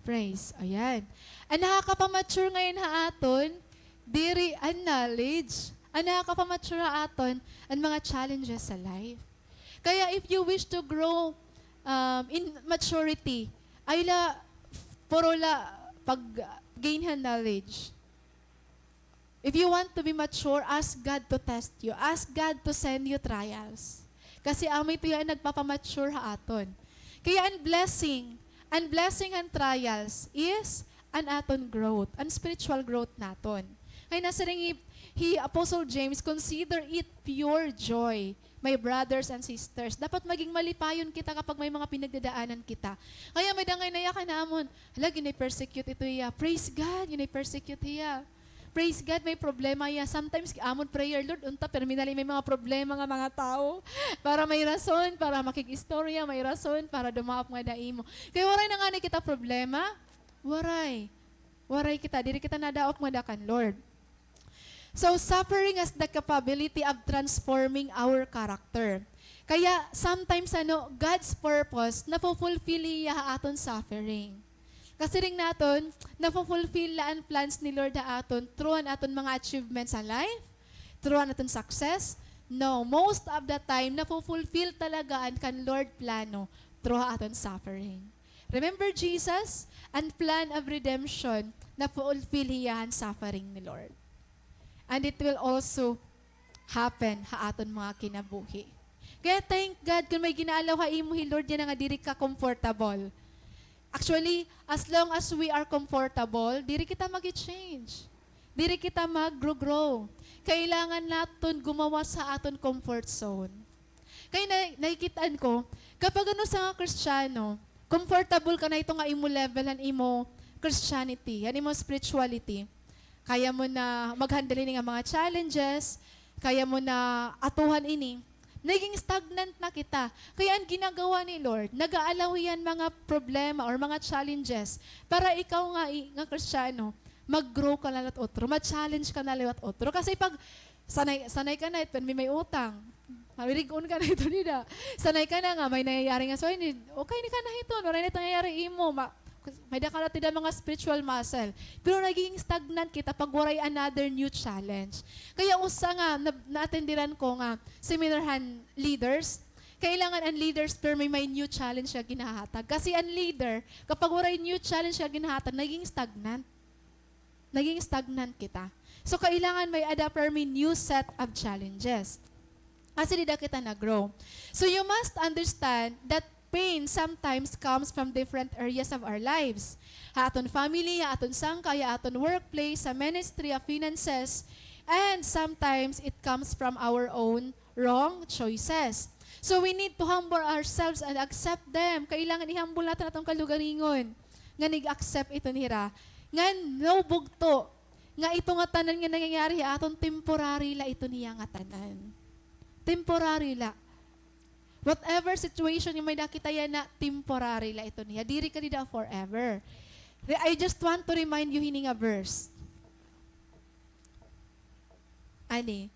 Praise. Ayan. An nakakapamature ngayon ha aton, diri an knowledge. An nakakapamature ha aton, an mga challenges sa life. Kaya if you wish to grow, um, in maturity, ayaw la puro la pag-gain han knowledge. If you want to be mature, ask God to test you. Ask God to send you trials. Kasi amo ito hiya an nagpapamature ha aton. Kaya an blessing, an blessing han trials is an aton growth, an spiritual growth naton. Kay nasiring hi, hi Apostle James, "Consider it pure joy, my brothers and sisters." Dapat maging malipayon kita kapag may mga pinagdadaanan kita. Kaya may-ada ngay-an nayakan namon, "Hala, ginay-persecute ito hiya. Praise God, ginay-persecute hiya. Praise God, may problema hiya." Sometimes, amon prayer, "Lord, unta permi na la may mga problema nga mga tawo para may rason para makig-istorya, may rason para dumaop ngada ha imo." Kay waray na ngani kita problema, waray. Waray kita, diri kita nadaop ngada kan Lord. So, suffering has the capability of transforming our character. Kaya, sometimes, ano, God's purpose, nafo-fulfill hiya ha aton suffering. Kasiring naton, nafo-fulfill la an plans ni Lord ha aton through an aton mga achievements sa life, through an aton success? No, most of the time, nafo-fulfill talaga an kan Lord plano through ha aton suffering. Remember Jesus? An plan of redemption, na-fulfill hiya han suffering ni Lord. And it will also happen ha aton mga kinabuhi. Kaya thank God kon may gin-a-allow ha imo hi Lord yana nga diri ka comfortable. Actually, as long as we are comfortable, diri kita magi-change. Diri kita mag-grow-grow. Kailangan naton gumawas ha aton comfort zone. Kay na-, nakikit-an ko, kapag an usa nga Kristiyano, comfortable ka na ito nga imo level han imo Christianity, han imo spirituality, kaya mo na mag-handle ini nga mga challenges, kaya mo na atuhan ini, naging stagnant na kita. Kaya an ginagawa ni Lord, nag-a-allow hiya han mga problema or mga challenges para ikaw nga i-, nga Kristiyano, mag-grow ka na liwat utro, ma-challenge ka na liwat utro. Kasi pag sanay, sanay ka na, it permi may utang. Marig-on ka na hiton dida. Sanay ka na nga, may nangyayari nga, so, ini, okay na ka na hiton, waray na it nangyayari imo, ma-, may-ada ka na it dida mga spiritual muscle. Pero nagiging stagnant kita pag waray another new challenge. Kaya usa nga, na-, naatendiran ko nga seminar han leaders, kailangan an leaders permi may new challenge nga ginhahatag. Kasi an leader, kapag waray new challenge nga ginhahatag, nagiging stagnant. Naging stagnant kita. So, kailangan may-ada permi new set of challenges. Kasi dida kita nag-grow. So, you must understand that pain sometimes comes from different areas of our lives. Ha aton family, ha aton sangkay, ha aton workplace, sa ministry, ha finances, and sometimes it comes from our own wrong choices. So we need to humble ourselves and accept them. Kailangan i-humble naton aton kalugaringon nga nig-accept iton hira. Ngan no bugto nga ito nga tanan nga nangyayari ha aton, temporary la iton hiya nga tanan. Temporary la. Whatever situation nga may-ada kita yana, temporary la iton hiya. Diri ka dida forever. Re-, I just want to remind you hini nga verse. Ani,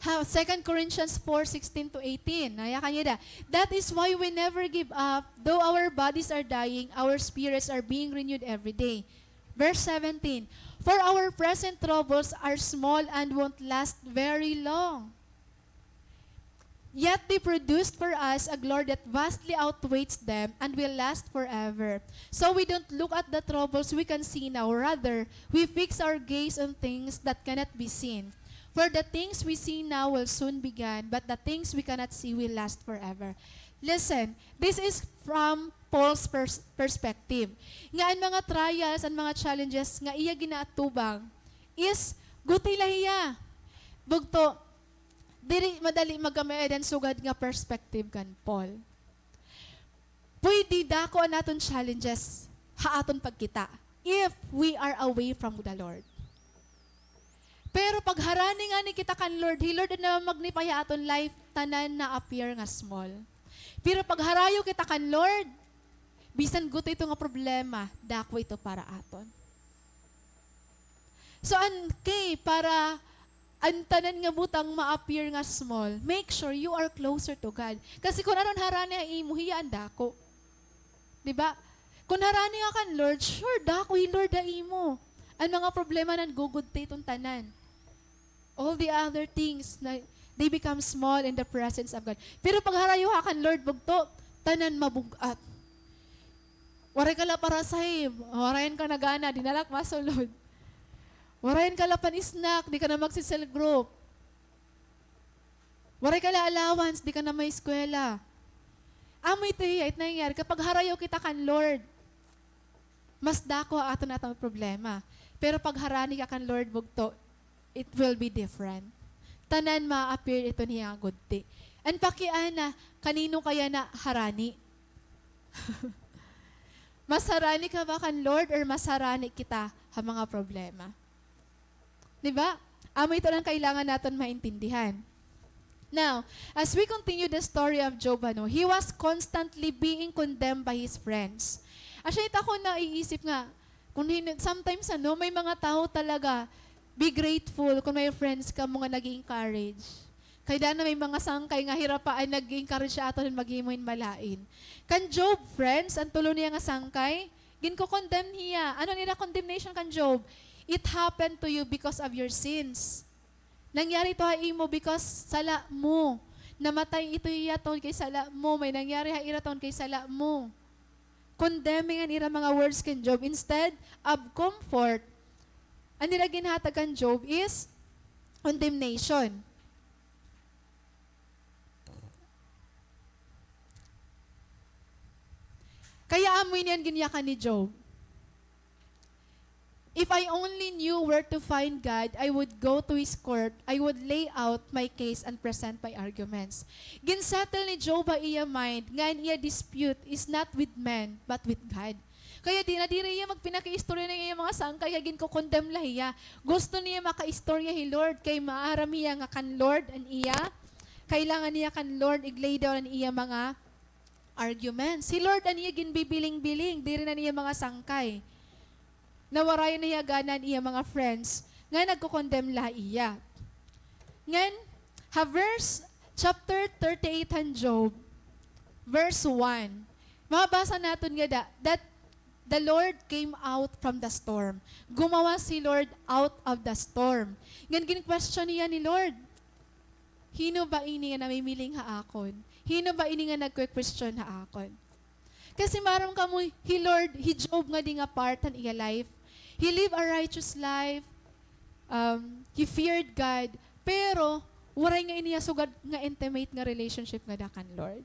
ha, Second Corinthians four sixteen to eighteen. Nayakan niyo da. "That is why we never give up. Though our bodies are dying, our spirits are being renewed every day." Verse seventeen, "For our present troubles are small and won't last very long. Yet they produced for us a glory that vastly outweighs them and will last forever. So we don't look at the troubles we can see now. Rather, we fix our gaze on things that cannot be seen. For the things we see now will soon be gone, but the things we cannot see will last forever." Listen, this is from Paul's pers-, perspective. Nga an mga trials, an mga challenges nga iya ginaatubang is guti la hiya. Bugto, diri madali magkamay-ada hin sugad nga perspective kan Paul. Pwede dako an aton challenges ha aton pagkita if we are away from the Lord. Pero pag harani ngani kita kan Lord, hi Lord an namagnify ha aton life, tanan na-appear nga small. Pero pag harayo kita kan Lord, bisan guti ito nga problema, dako ito para aton. So, an key para an tanan nga butang ma-appear nga small, make sure you are closer to God. Kasi kun ano an harani ha imo, hiya an dako. Di ba? Kun harani ka kan Lord, sure, dako hi Lord ha imo. An mga problema nagugudti iton tanan. All the other things, na, they become small in the presence of God. Pero pag harayo ka kan Lord, bugto, tanan mabug-at. Waray ka la para sahib, warayan ka na gana, di na la ak masulod. Warayan ka la pan-snack, di ka na magse-cell group. Waray ka la allowance, di ka na maeskwela. Amo ito hiya, it nangyayari. Kapag harayo kita kan Lord, mas dako ha aton, aton problema. Pero pag harani ka kan Lord, bugto, it will be different. Tanan ma-appear iton hiya nga gudti. An pakiana, kanino kaya na harani? Mas harani ka ba kan Lord or mas harani kita ha mga problema? Di ba? Amo ito an kailangan naton maintindihan. Now, as we continue the story of Job, ano, he was constantly being condemned by his friends. Asya it ako naiisip nga, kun hin-, sometimes, ano, may mga tawo talaga, be grateful kun may friends kamo nga nag-e-encourage. Kay dana may mga sangkay nga hirapaan nag-e-encourage ha aton maghimo hin malain. Kan Job, friends, an tulo niya nga sangkay, ginko-condemn hiya. Ano an ira condemnation kan Job? It happened to you because of your sins. Nangyari ito ha imo because sala mo. Namatay ito hiya tungod kay sala mo. May nangyari ha ira tungod kay sala mo. Condemning an ira mga words kan Job. Instead of comfort, an ira ginhatag kan Job is condemnation. Kaya amo ini an ginyakan ni Job. If I only knew where to find God, I would go to his court, I would lay out my case and present my arguments. Ginsettle ni Job ha iya mind nga an iya dispute is not with men, but with God. Kaya di na diri hiya magpinakiistorya na iya mga sangkay, kay ginko-condemn la hiya. Gusto niya makaistorya hi Lord, kay maaram hiya nga kan Lord an iya, kailangan niya kan Lord ig-lay down an iya mga arguments. Hi Lord an iya ginbibiling-biling, diri na an iya mga sangkay. Nawarayan na hiya gana an iya mga friends nga nagko-condemn la ha iya. Ngan, ha verse, chapter thirty-eight han Job, verse one, mabasa naton nga da, that the Lord came out from the storm. Gumawas hi Lord out of the storm. Ngan gin-question hiya ni Lord, "Hin-o ba ini nga namimiling ha akon? Hin-o ba ini nga nagkwe-question ha akon?" Kasi maaram kamo, hi Lord, hi Job ngadi nga part han iya life. He lived a righteous life. Um, he feared God. Pero, waray ngani hiya sugad nga intimate nga relationship ngada kan Lord.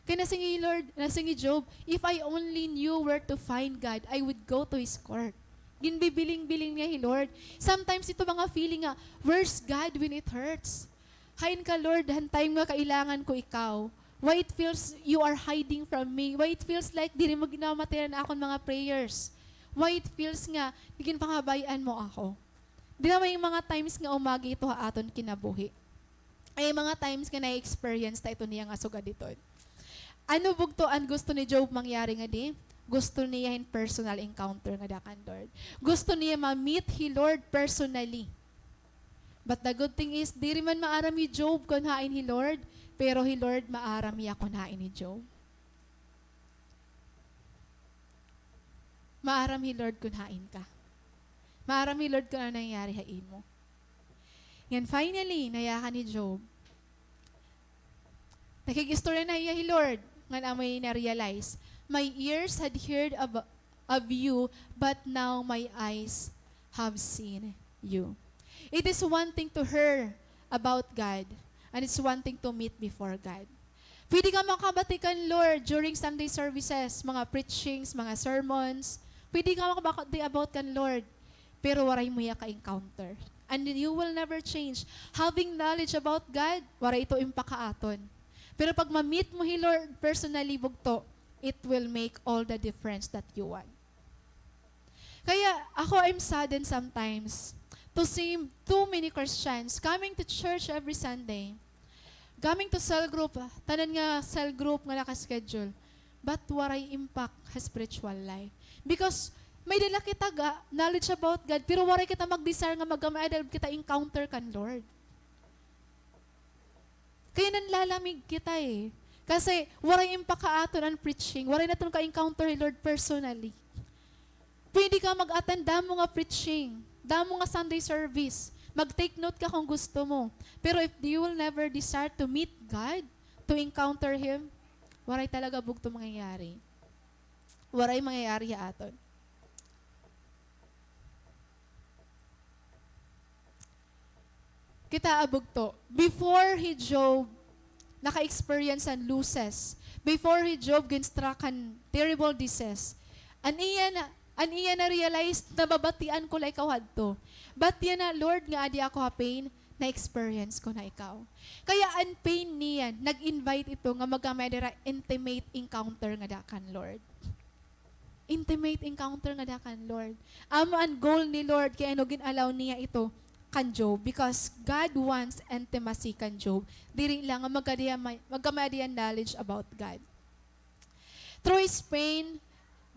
Kay nasiring hi Lord, nasiring hi Job, "If I only knew where to find God, I would go to his court." Ginbibiling-biling niya hi Lord. Sometimes ito mga feeling nga, "Where's God when it hurts?" Hain ka, Lord, han time nga kailangan ko ikaw? Why it feels you are hiding from me? Why it feels like diri mo ginamatian an akon mga prayers? Why it feels nga ginpangabay-an mo ako? Di ba may mga times nga umagi ito ha aton kinabuhi? May mga times nga na-experience ta ito niya nga sugad iton. Ano bugto an gusto ni Job mangyari ngadi? Gusto niya hin personal encounter ngada kan Lord. Gusto niya ma-meet hi Lord personally. But the good thing is, diri man maaram hi Job kon hain hi Lord, pero hi Lord maaram hiya kon hain hi Job. Maaram hi Lord kon hain ka. Maaram hi Lord kon ano nangyari ha imo. Ngan finally, nayakan hi Job. Nakig-istorya na hiya hi Lord, ngan amo ini na-realize, "My ears had heard of, of you, but now my eyes have seen you." It is one thing to hear about God, and it's one thing to meet before God. Pwede ka makabati kan Lord during Sunday services, mga preachings, mga sermons. Pwede ka makabati about kan Lord, pero waray mo hiya ka-encounter. And you will never change. Having knowledge about God, waray ito impact ha aton. Pero pag ma-meet mo hi Lord personally, bugto, it will make all the difference that you want. Kaya ako, I'm saddened sometimes to see too many Christians coming to church every Sunday, coming to cell group, ah, tanan nga cell group nga naka-schedule, but waray impact ha spiritual life. Because May dala kita ga, knowledge about God, pero waray kita mag-desire nga magkamay-ada kita encounter kan Lord. Kaya nanlalamig kita, eh. Kasi waray impakaaton an preaching, waray naton ka-encounter hi Lord personally. Pwede ka mag-attend damo nga preaching, damo nga Sunday service, mag-take note ka kung gusto mo. Pero if you will never desire to meet God, to encounter Him, waray talaga bugto mangyayari. Waray mangyayari ha aton. Kitaa bugto, before hi Job naka-experience han losses, before hi Job gin-struck han terrible disease, an iya na, an iya na-realize, nababatian ko la ikaw hadto. Batian na, Lord, nga adi ako ha pain, na-experience ko na ikaw. Kaya an pain niya, nag-invite ito nga magkamay-ada hira intimate encounter ngada kan Lord. Intimate encounter ngada kan Lord. Amo an goal ni Lord kay ano gin-allow niya ito kan Job, because God wants intimacy kan Job. Diri la nga magkadi-, magkamay-ada hiya knowledge about God. Through his pain,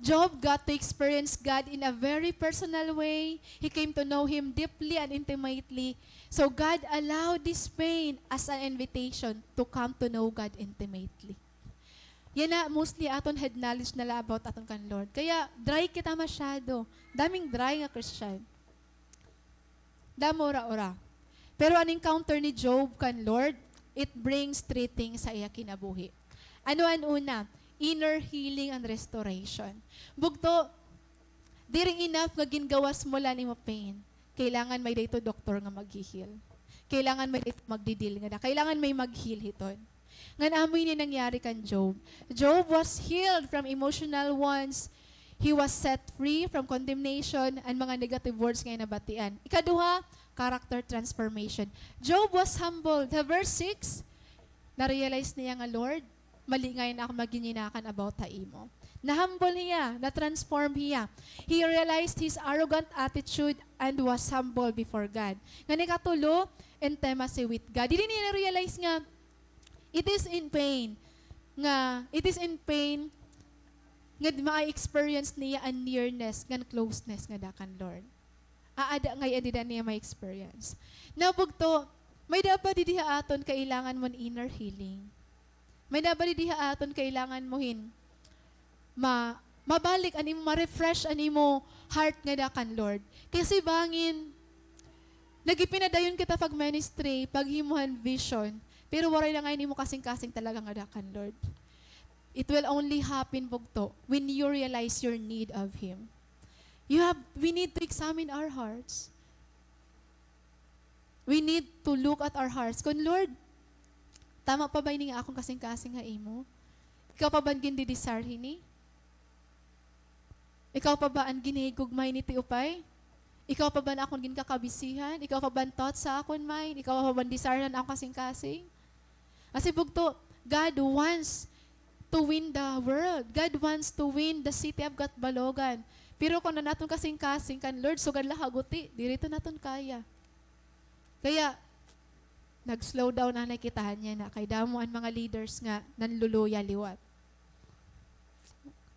Job got to experience God in a very personal way. He came to know Him deeply and intimately. So God allowed this pain as an invitation to come to know God intimately. Yana, mostly aton head knowledge na la about aton kan Lord. Kaya dry kita masyado. Daming dry nga Christian. Damo ura-ura. Pero an encounter ni Job kan Lord, it brings three things ha iya kinabuhi. Ano an una? Inner healing and restoration. Bugto, diri enough nga gingawas mo la an imo pain. Kailangan may-ada ito doktor nga mag-heal. Kailangan may-ada ito magdidil ngada. Kailangan may mag-heal hiton. Ngan amo ini nangyari kan Job. Job was healed from emotional wounds. He was set free from condemnation and mga negative words nga iya nabatian. Ikaduha, character transformation. Job was humbled. Ha verse six, na-realize niya nga, Lord, mali ngay-an akon mga ginhinakan about ha imo. Na-humble hiya, na-transform hiya. He realized his arrogant attitude and was humble before God. Ngan ikatulo, intimacy with God. Diri niya na-realize nga it is in pain nga, it is in pain nga ma-experience niya an nearness ngan closeness ngada kan Lord. Aada ngay-an dida niya ma-experience. Now, bugto, may-ada pa didi ha aton kailangan mo hin inner healing. May-ada pa didi ha aton kailangan mo hin ma-, mabalik an imo, ma-refresh an imo heart ngada kan Lord. Kasi bangin, nagipinadayon kita pag-ministry, paghimo han vision, pero waray na ngay-an imo kasingkasing talaga ngada kan Lord. It will only happen, bugto, when you realize your need of Him. You have, we need to examine our hearts. We need to look at our hearts. Kon, Lord, tama pa ba ini nga akon kasingkasing ha imo? Ikaw pa ba an gindidesire hini? Ikaw pa ba an ginhihigugma hini ti upay? Ikaw pa ba an akon ginkakabisihan? Ikaw pa ba an thoughts ha akon mind? Ikaw pa ba an desire han akon kasingkasing? Kasi bugto, God wants to win the world. God wants to win the city of Catbalogan. Pero kon an aton kasingkasing kan Lord, sugad la ha guti, diri ito naton kaya. Kaya, nag-slow down anay kita han yana, kay damo an mga leaders nga nanluluya liwat.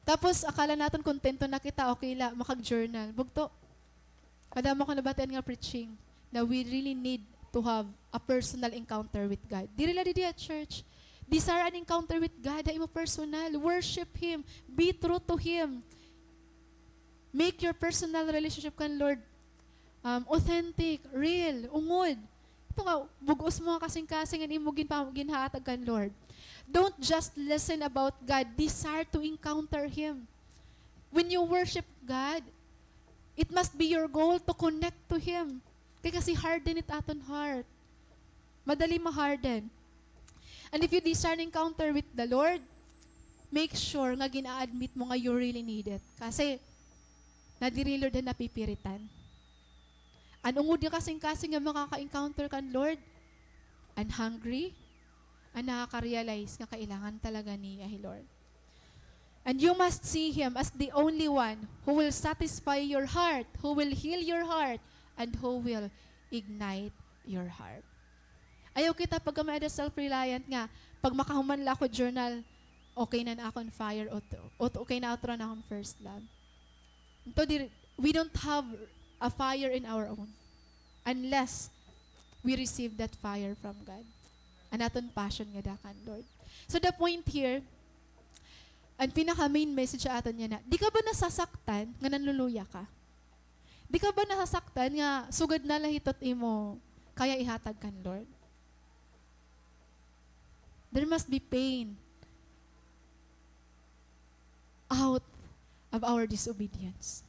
Tapos, akala naton kontento na kita, okay la, makag-journal. Bugto. Kadamo ko nabatian nga preaching na we really need to have a personal encounter with God. Diri la didi ha church. Desire an encounter with God ha imo personal. Worship Him. Be true to Him. Make your personal relationship kan Lord, um, authentic, real, ungod. Ito nga, bug-os mo nga kasingkasing an imo ginpa-, ginhahatag kan Lord. Don't just listen about God. Desire to encounter Him. When you worship God, it must be your goal to connect to Him. Kay kasi harden it aton heart. Madali ma-harden. And if you desire an encounter with the Lord, make sure nga gin-a-admit mo nga you really need it. Kasi, na diri, Lord, an napipiritan. An ungod nga kasingkasing nga makaka-encounter kan Lord, an hungry, an nakaka-realize nga kailangan talaga niya hi Lord. And you must see Him as the only one who will satisfy your heart, who will heal your heart, and who will ignite your heart. Ayaw kita pagkamay-ada self-reliant nga, pag makahuman la ako journal, okay na an akon fire, o, o, okay na utro an akon first love. Ito, diri, we don't have a fire in our own unless we receive that fire from God. An aton passion ngada kan Lord. So the point here, an pinaka main message ha aton yana, di ka ba nasasaktan nga nanluluya ka? Di ka ba nasasaktan nga sugad na la hito it imo kaya ihatag kan Lord? There must be pain out of our disobedience.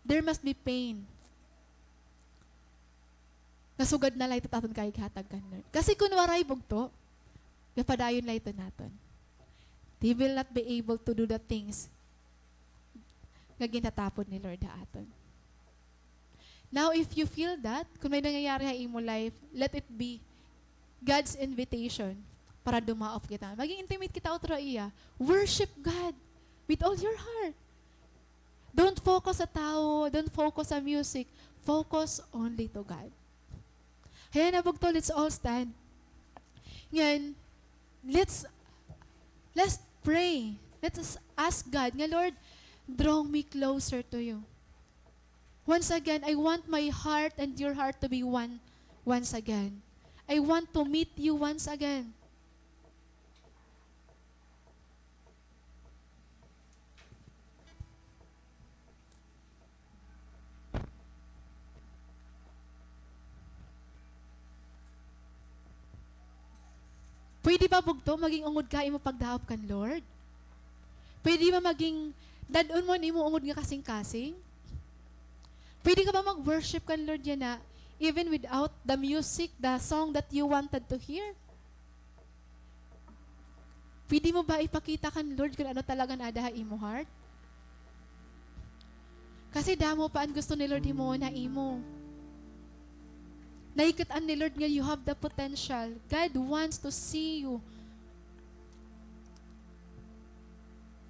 There must be pain. Nga sugad na la ito it aton kaya ihatag kan Lord. Kasi kun waray, bugto, gapadayon la ito naton. They will not be able to do the things nga gintatapod ni Lord ha aton. Now, if you feel that, kun may nangyayari ha imo life, let it be God's invitation para dumaop kita. Maging intimate kita utro ha iya. Worship God with all your heart. Don't focus sa tawo, don't focus sa music. Focus only to God. Hayan na, bugto, let's all stand. Ngan, let's, let's pray. Let us ask God nga, "Lord, draw me closer to you. Once again, I want my heart and your heart to be one once again. I want to meet you once again." Pwede ba, bugto, maging ungod ka ha imo pagdaop kan Lord? Pwede ba maging dad-on mo an imo ungod nga kasingkasing? Pwede ka ba mag-worship kan Lord yana, even without the music, the song that you wanted to hear? Pwede mo ba ipakita kan Lord kun ano talaga an aada ha imo heart? Kasi damo pa an gusto ni Lord himuon ha imo. Nakikit-an ni Lord nga you have the potential. God wants to see you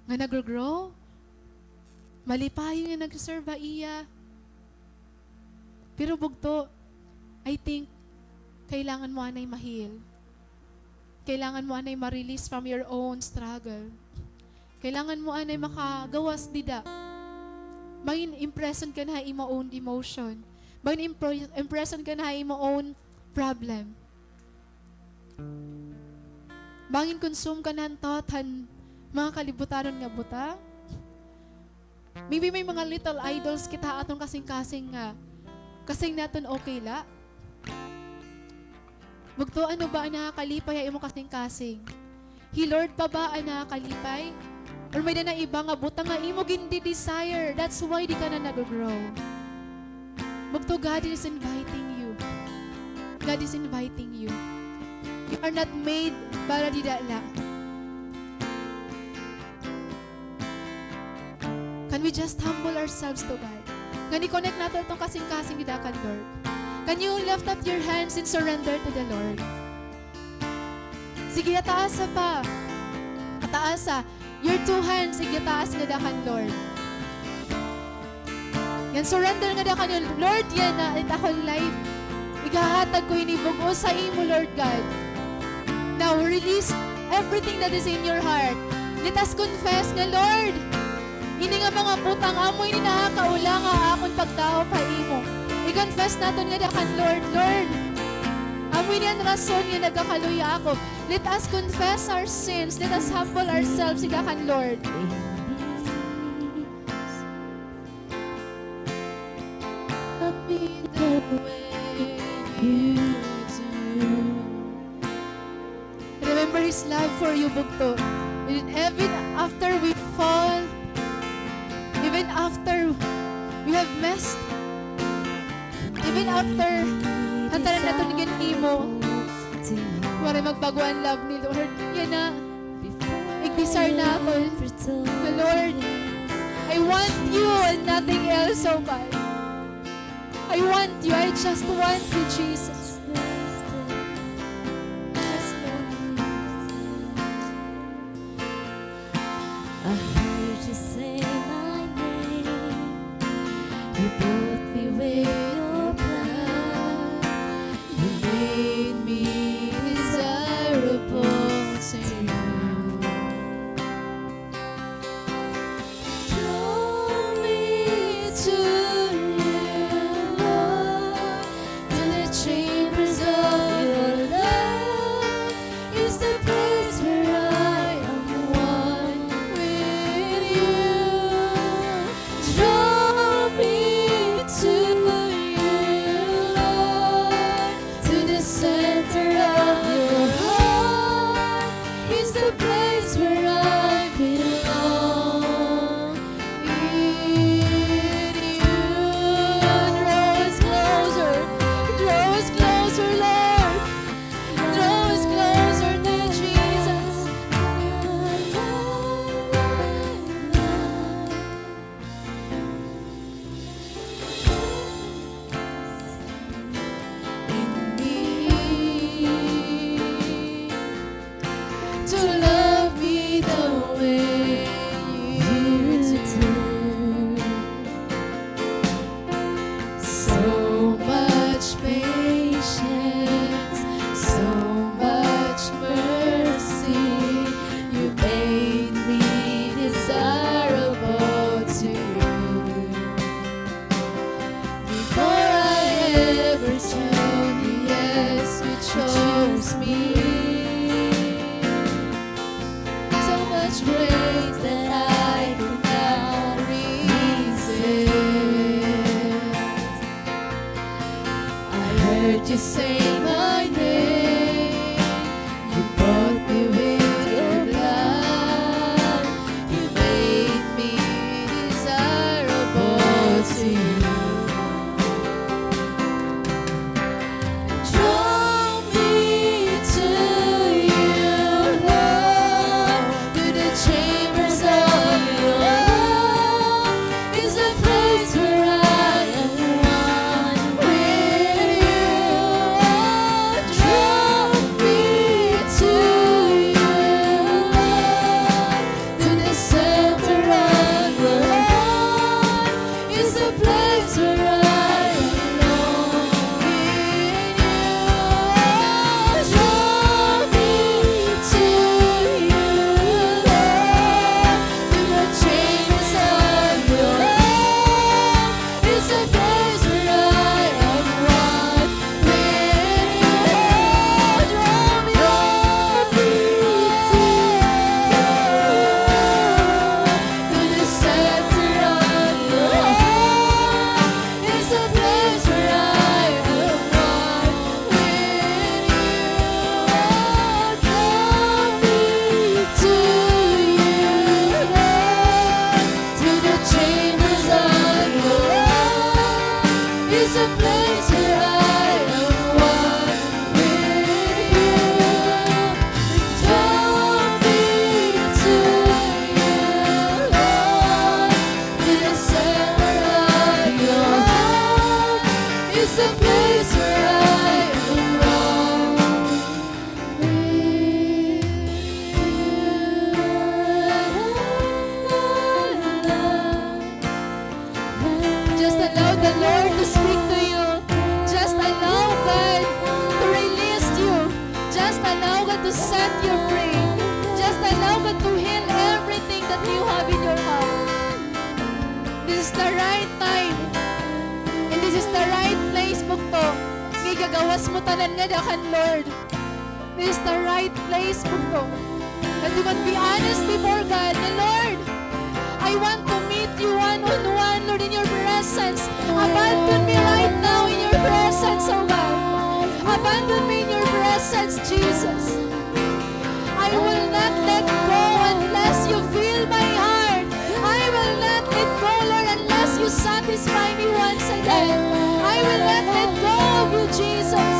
nga nagro-grow, malipayon nga nagse-serve ha iya. Pero bugto, I think, kailangan mo anay ma-heal. Kailangan mo anay ma-release from your own struggle. Kailangan mo anay makagawas dida. Bangin imprison ka na ha imo own emotion. Bangin impre-, imprison ka na ha imo own problem. Bangin consume ka na han thought han mga kalibutanon nga butang. Maybe may mga little idols kita ha aton kasingkasing nga kasing naton okay la. Bugto, ano ba an nakakalipay ha imo kasingkasing? Hi Lord pa ba an nakakalipay? Or may-ada na iba nga butang nga imo gindi-desire, that's why di ka na nag-grow. Bugto, God is inviting you. God is inviting you. You are not made para dida la. Can we just humble ourselves to God? Ngan i-connect naton iton kasingkasing dida kan Lord. Can you lift up your hands and surrender to the Lord? Sige, hataasa pa. Hataasa. Your two hands, igitaas ngada kan Lord. Ngan surrender ngada kan Lord, yana it akon life. Ighahatag ko ini bug-os ha imo, Lord God. Now, release everything that is in your heart. Let us confess nga, Lord, ini nga mga butang, amo ini nakakaula ha akon pagdaop ha imo. I-confess naton ngada kan Lord, Lord, amo ini an rason nga nagkakaluya ako. Let us confess our sins. Let us humble ourselves ngada kan Lord. Remember His love for you, bugto. And even after we fall, even after we have messed, even after an tanan naton ginhimo, waray magbag-o an love ni Lord. Yana, ig-desire naton nga, Lord, I want you and nothing else, oh God. I want you. I just want you, Jesus. Yes, Lord. I heard you say my name. You brought me where your blood. You made me desirable to you. Draw me to love me the way you do. So much patience, so much mercy, you made me desirable to you. Before I ever told you yes, you chose me. So much grace that I could not resist. I heard you say my name. You bought me with your blood. You made me desirable to you. Draw me to you, Lord, to the chambers of your love. Is the place where I am one with you. Draw me to you, Lord, to the center of your heart. Is the place where I belong in you. Draw me to you, Lord, to the chambers of your love. Is the place where I am one with you. Draw me to you, to the center of your heart. Is the place where I am one with you. Draw me to you, Lord, to the chambers of your love. Is a place where I am one with you. Draw me to you, Lord, to the center of your heart. Is a place where I am one with you. Just allow the Lord to speak to you. Just allow God to release you. Just allow God to set you free. Just allow God to heal everything that you have in your heart. This is the right time. And this is the right place, bugto. Nga igagawas mo tanan ngada kan Lord. This is the right place, bugto. That you can be honest before God. Nga, Lord, I want to meet you one on one, Lord, in your presence. Abandon me right now in your presence, oh God. Abandon me in your presence, Jesus. I will not let go unless you fill my heart. I will not let go, Lord, unless you satisfy me once again. I will not let go of you, Jesus.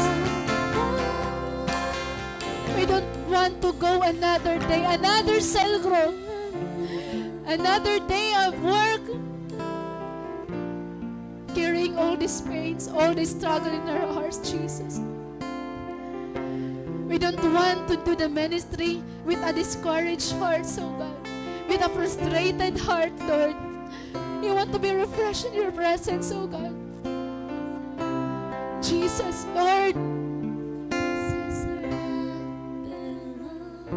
We don't want to go another day, another cell group, another day of work, carrying all these pains, all this struggle in our hearts, Jesus. We don't want to do the ministry with a discouraged heart, oh God, with a frustrated heart, Lord. We want to be refreshed in your presence, oh God. Jesus, Lord. This is where I belong.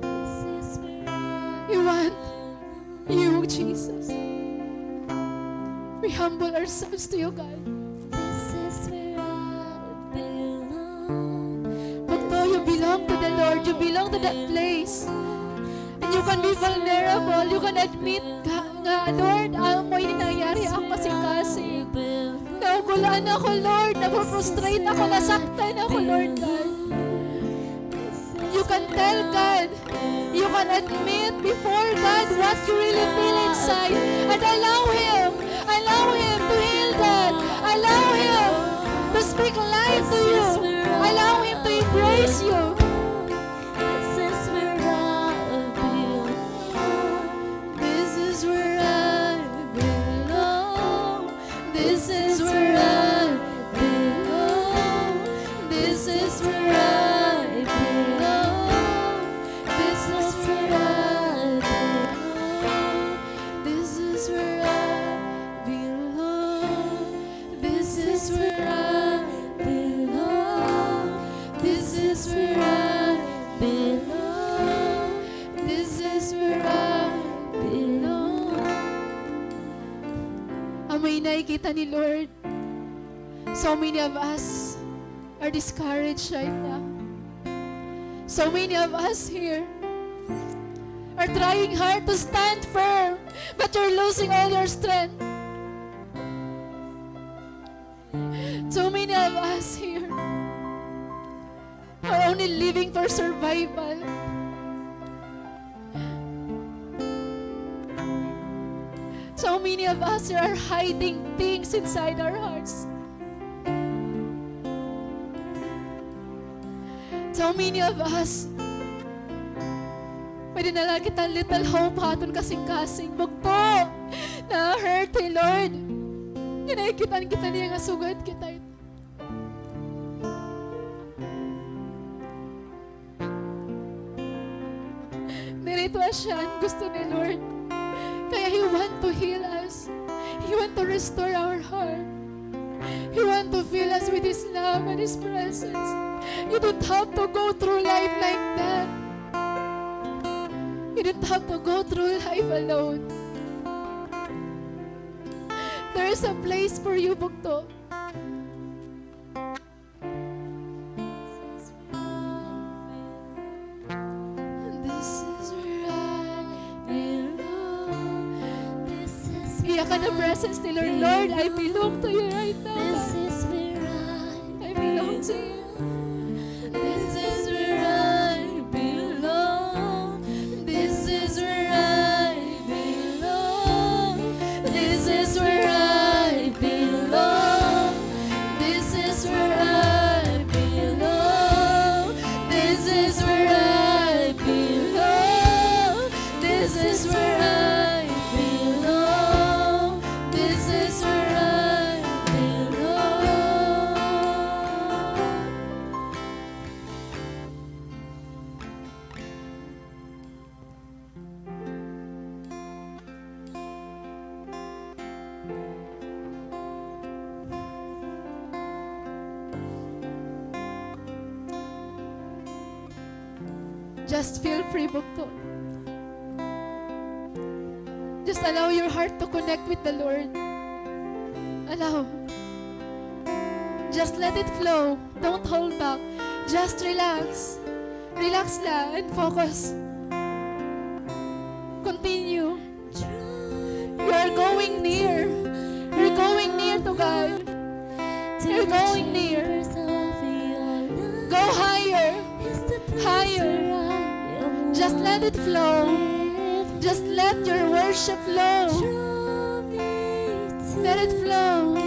This is where I belong. We want you, Jesus. We humble ourselves to you, God. This is where I belong. Bugto, you belong to the Lord. You belong to that place. And you can be vulnerable. You can admit ka nga, "Lord, amo ini nangyari ha akon kasingkasing. Naugul-an ako, Lord. Napo-frustrate ako. Nasaktan ako, Lord God." You can tell God, you can admit before God what you really feel inside. And allow Him, allow Him to heal that. Allow Him to speak life to you. Allow Him to embrace you. This is where I belong. This is where I belong. This is where I belong. This is where I belong. Amo ini nakikita ni Lord. So many of us are discouraged right now. So many of us here are trying hard to stand firm, but you're losing all your strength. So many of us here are only living for survival. So many of us are hiding things inside our hearts. So many of us, pwede na la kita little hope ha aton kasingkasing. Bugto, na-hurt hi Lord. Nga nakikita kita niya nga sugad kita. Diri ito asya an gusto ni Lord. Kaya He want to heal us. He want to restore our heart. He want to fill us with His love and His presence. You don't have to go through life like that. You don't have to go through life alone. There is a place for you, bugto. Iya ka na presence ni Lord. Lord, I belong to you right now, God. I belong to you. Just feel free, bugto. Just allow your heart to connect with the Lord. Allow. Just let it flow. Don't hold back. Just relax. Relax la and focus. Continue. You are going near. You're going near to God. You're going near. Go higher. Higher. Just let it flow. Just let your worship flow. Let it flow.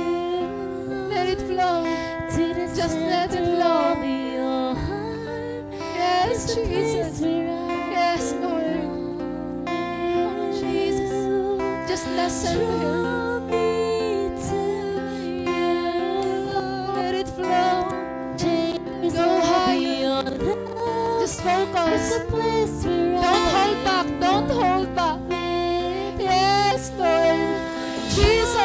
Let it flow. Just let it flow. Yes, Jesus. Yes, Lord. Oh, Jesus. Just listen to Him. Let it flow. Go higher. Just focus. Don't hold back. Don't hold back. Yes, Lord. Jesus.